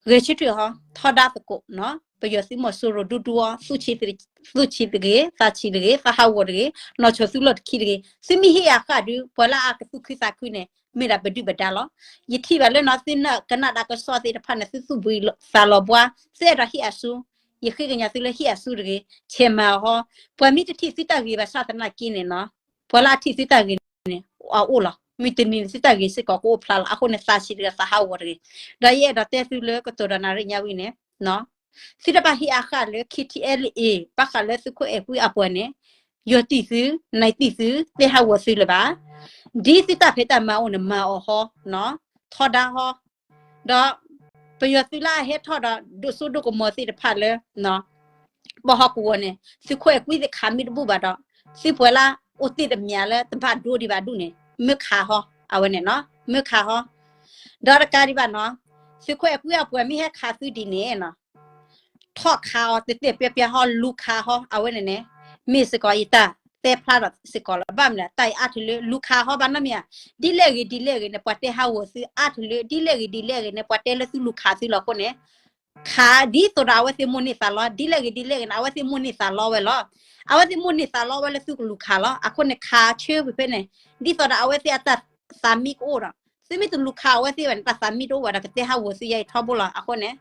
ဂဲၤဆၢထၢၣ်ဟီ ထီဒါသကိးနီၤ ပယီၤသုးမီၤစိရိၤဒူဒူအီၤ သူၣ်ဆံးတဂ့ၤ, သးဆံးတဂ့ၤ, သးဟးဂီၤတဂ့ၤ, နီၢ်ဆိၣ်သုလီၢ်တခံတဂ့ၤ, သုမ့ၢ်ဟ့ၣ်အဃၣ်ဒုး ပှၤလၢအကသူၣ်ခုသးခုန့ၣ် မ့ၢ်ဒၣ်ပဒုၣ်ပဒါလီၤ. ယထံၣ်ဘၣ်လၢနီၤ သုနၢ်ကနၣ်တၢ်ကစီၣ်သ့ၣ်တဖၣ်န့ၣ် သုသူၣ်ဘှံးသးလီၤဘှါ, သုအဲၣ်ဒိးဟ့ၣ်အစု, ယဃ့ကညးသုလၢဟ့ၣ်အစုတဂ့ၤ, ဆဲးမၤအီၤဟီ, ပှၤမ့ၢ်တထံၣ်သုတၢ်ဂ့ၤဘၣ်ဆၣ်သနာ်က့န့ၣ်နီၤ ပှၤလၢအထံၣ်သုတၢ်ဂ့ၤန့ၣ် အအိၣ်လီၤ. မုၢ်တနံၤန့ၣ် သုတၢ်ဂ့ၤစ့ၢ်ကီးကအိၣ်ဖျါလီၤ. အဃိန့ၣ် သးဆံးတဂ့ၤ သးဟးဂီၤတဂ့ၤ. ဒီးယအဲၣ်ဒိးတဲသုလၢကတိၤဒီးနၤရ့ညါဝံၤန့ၣ် သုတဘၣ်ဟ့ၣ်အဃၣ်လၢ K T L A ဘၣ်ဃးလၢသုးခိၣ်အဲၤကွံအပှၤန့ၣ် ယီၤတံၢ်သု, နံၤတံၢ်သု, တဲဟးဂီၤသုလၢၤဘၣ်. ဒ်သုတၢ်ဖံးတၢ်မၤအိၣ်န့ၣ် မၤအီၤဟီ, ထီဒါဟီ, ဒီးပယီၤသုးလၢအဟဲထီၣ်ဒီး ဒိၣ်စိဒိၣ်ကမီၤသ့ၣ်တဖၣ်လၢ ပဟီၣ်ကဝီၤန့ၣ် သုးခိၣ်အဲၤကွံသ့ၣ်ခးမ့ၢ်တဘူၣ်ဘၣ်ဒီး သုပှၤလၢအိၣ်သ့ၣ်တမံၤလၢတဘၣ်ဒိဒံးဘၣ်ဒူၣ်န့ၣ် မၢခးဟီ, အဝဲန့ၣ်နီၤ မၢခးဟီ. ဒီးတကးဒံးဘၣ်နီၤ သုးခိၣ်အဲၤကွံအပှၤမ့ၢ်ဟဲခးသုဒ်န့ၣ်နီၤ ထီၣ်ခးအီၤတဲတဲပျီပျီဟီ လူၤခးဟီ အဝဲန့ၣ်န့ၣ် မ့ၢ်စ့ၢ်ကီးယတၢ်တဲဖျါဒီးစ့ၢ်ကီးလီၤ. ဘၣ်မနုၤလဲၣ် တၢ်အံၤအါထုးလၢ လူၤခးဟီဘၣ်နီတမံၤဧါ, ဒ်လဲၣ်ဂ့ၤဒ်လဲၣ်ဂ့ၤန့ၣ် ပှၤတဲဟးဂီၤသုအါထုးလၢ ဒ်လဲၣ်ဂ့ၤဒ်လဲၣ်ဂ့ၤန့ၣ် ပှၤတဲလၢသုလူၤခးသုလီၤ. အဃိန့ၣ် ခးဒ်သိးဒီးအဝဲသ့ၣ်မိၣ်န့ၢ်သးလီ, ဒ်လဲၣ်ဂ့ၤဒ်လဲၣ်ဂ့ၤန့ၣ် အဝဲသ့ၣ်မိၣ်န့ၢ်သးလီဝဲလီၤ. အဝဲသ့ၣ်မိၣ်န့ၢ်သးလီဝဲလၢသုကလူၤခးလီၤ. အဃိန့ၣ် ခးဆၢဝံၤဖဲန့ၣ် ဒ်သိးဒီးအဝဲသ့ၣ်အတၢ်သးမံကအိၣ်ဒီး သုမ့ၢ်တလူၤခးအဝဲသ့ၣ်ဘၣ်န့ၣ် တၢ်သးမံတအိၣ်ဘၣ်ဒီး ကတဲဟးဂီၤသုယါအံၤထီဘိလီၤ. အဃိန့ၣ်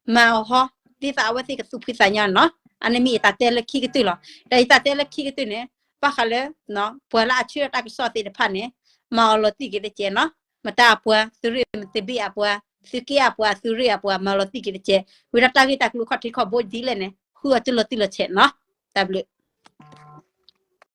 မၤအီၤဟီ ဒ်သိးအဝဲသ့ၣ်ကသူၣ်ဖှံသးညီန့ၣ်နီၤ. အန့ၣ်မ့ၢ်ယတၢ်တဲလၢခံကတၢၢ်လီၤ. ဒီးယတၢ်တဲလၢခံကတၢၢ်န့ၣ် ဘၣ်ဃးလၢ ပှၤလၢအဆှၢတၢ်ကစီၣ်သ့ၣ်တဖၣ်န့ၣ် မၤအီၤလီၤတံၢ်က့ၤတကဲးနီၤ. မတၤအပှၤ သုးရ့ၣ်မသဘ့ၣ်အပှၤ သုးက့အပှၤ သုးရ့ၣ်အပှၤ မၤလီၤတံၢ်က့ၤတကဲး ဝံၤဒီးတၢ်ဂ့ၢ်တၢ်ကျိၤခီၣ်ထံးခီၣ်ဘိဒ်လဲၣ်န့ၣ် ဃုအီၤတုၤလီၤတုၤလီၤဆဲးနီၤ. တၢ်ဘျုး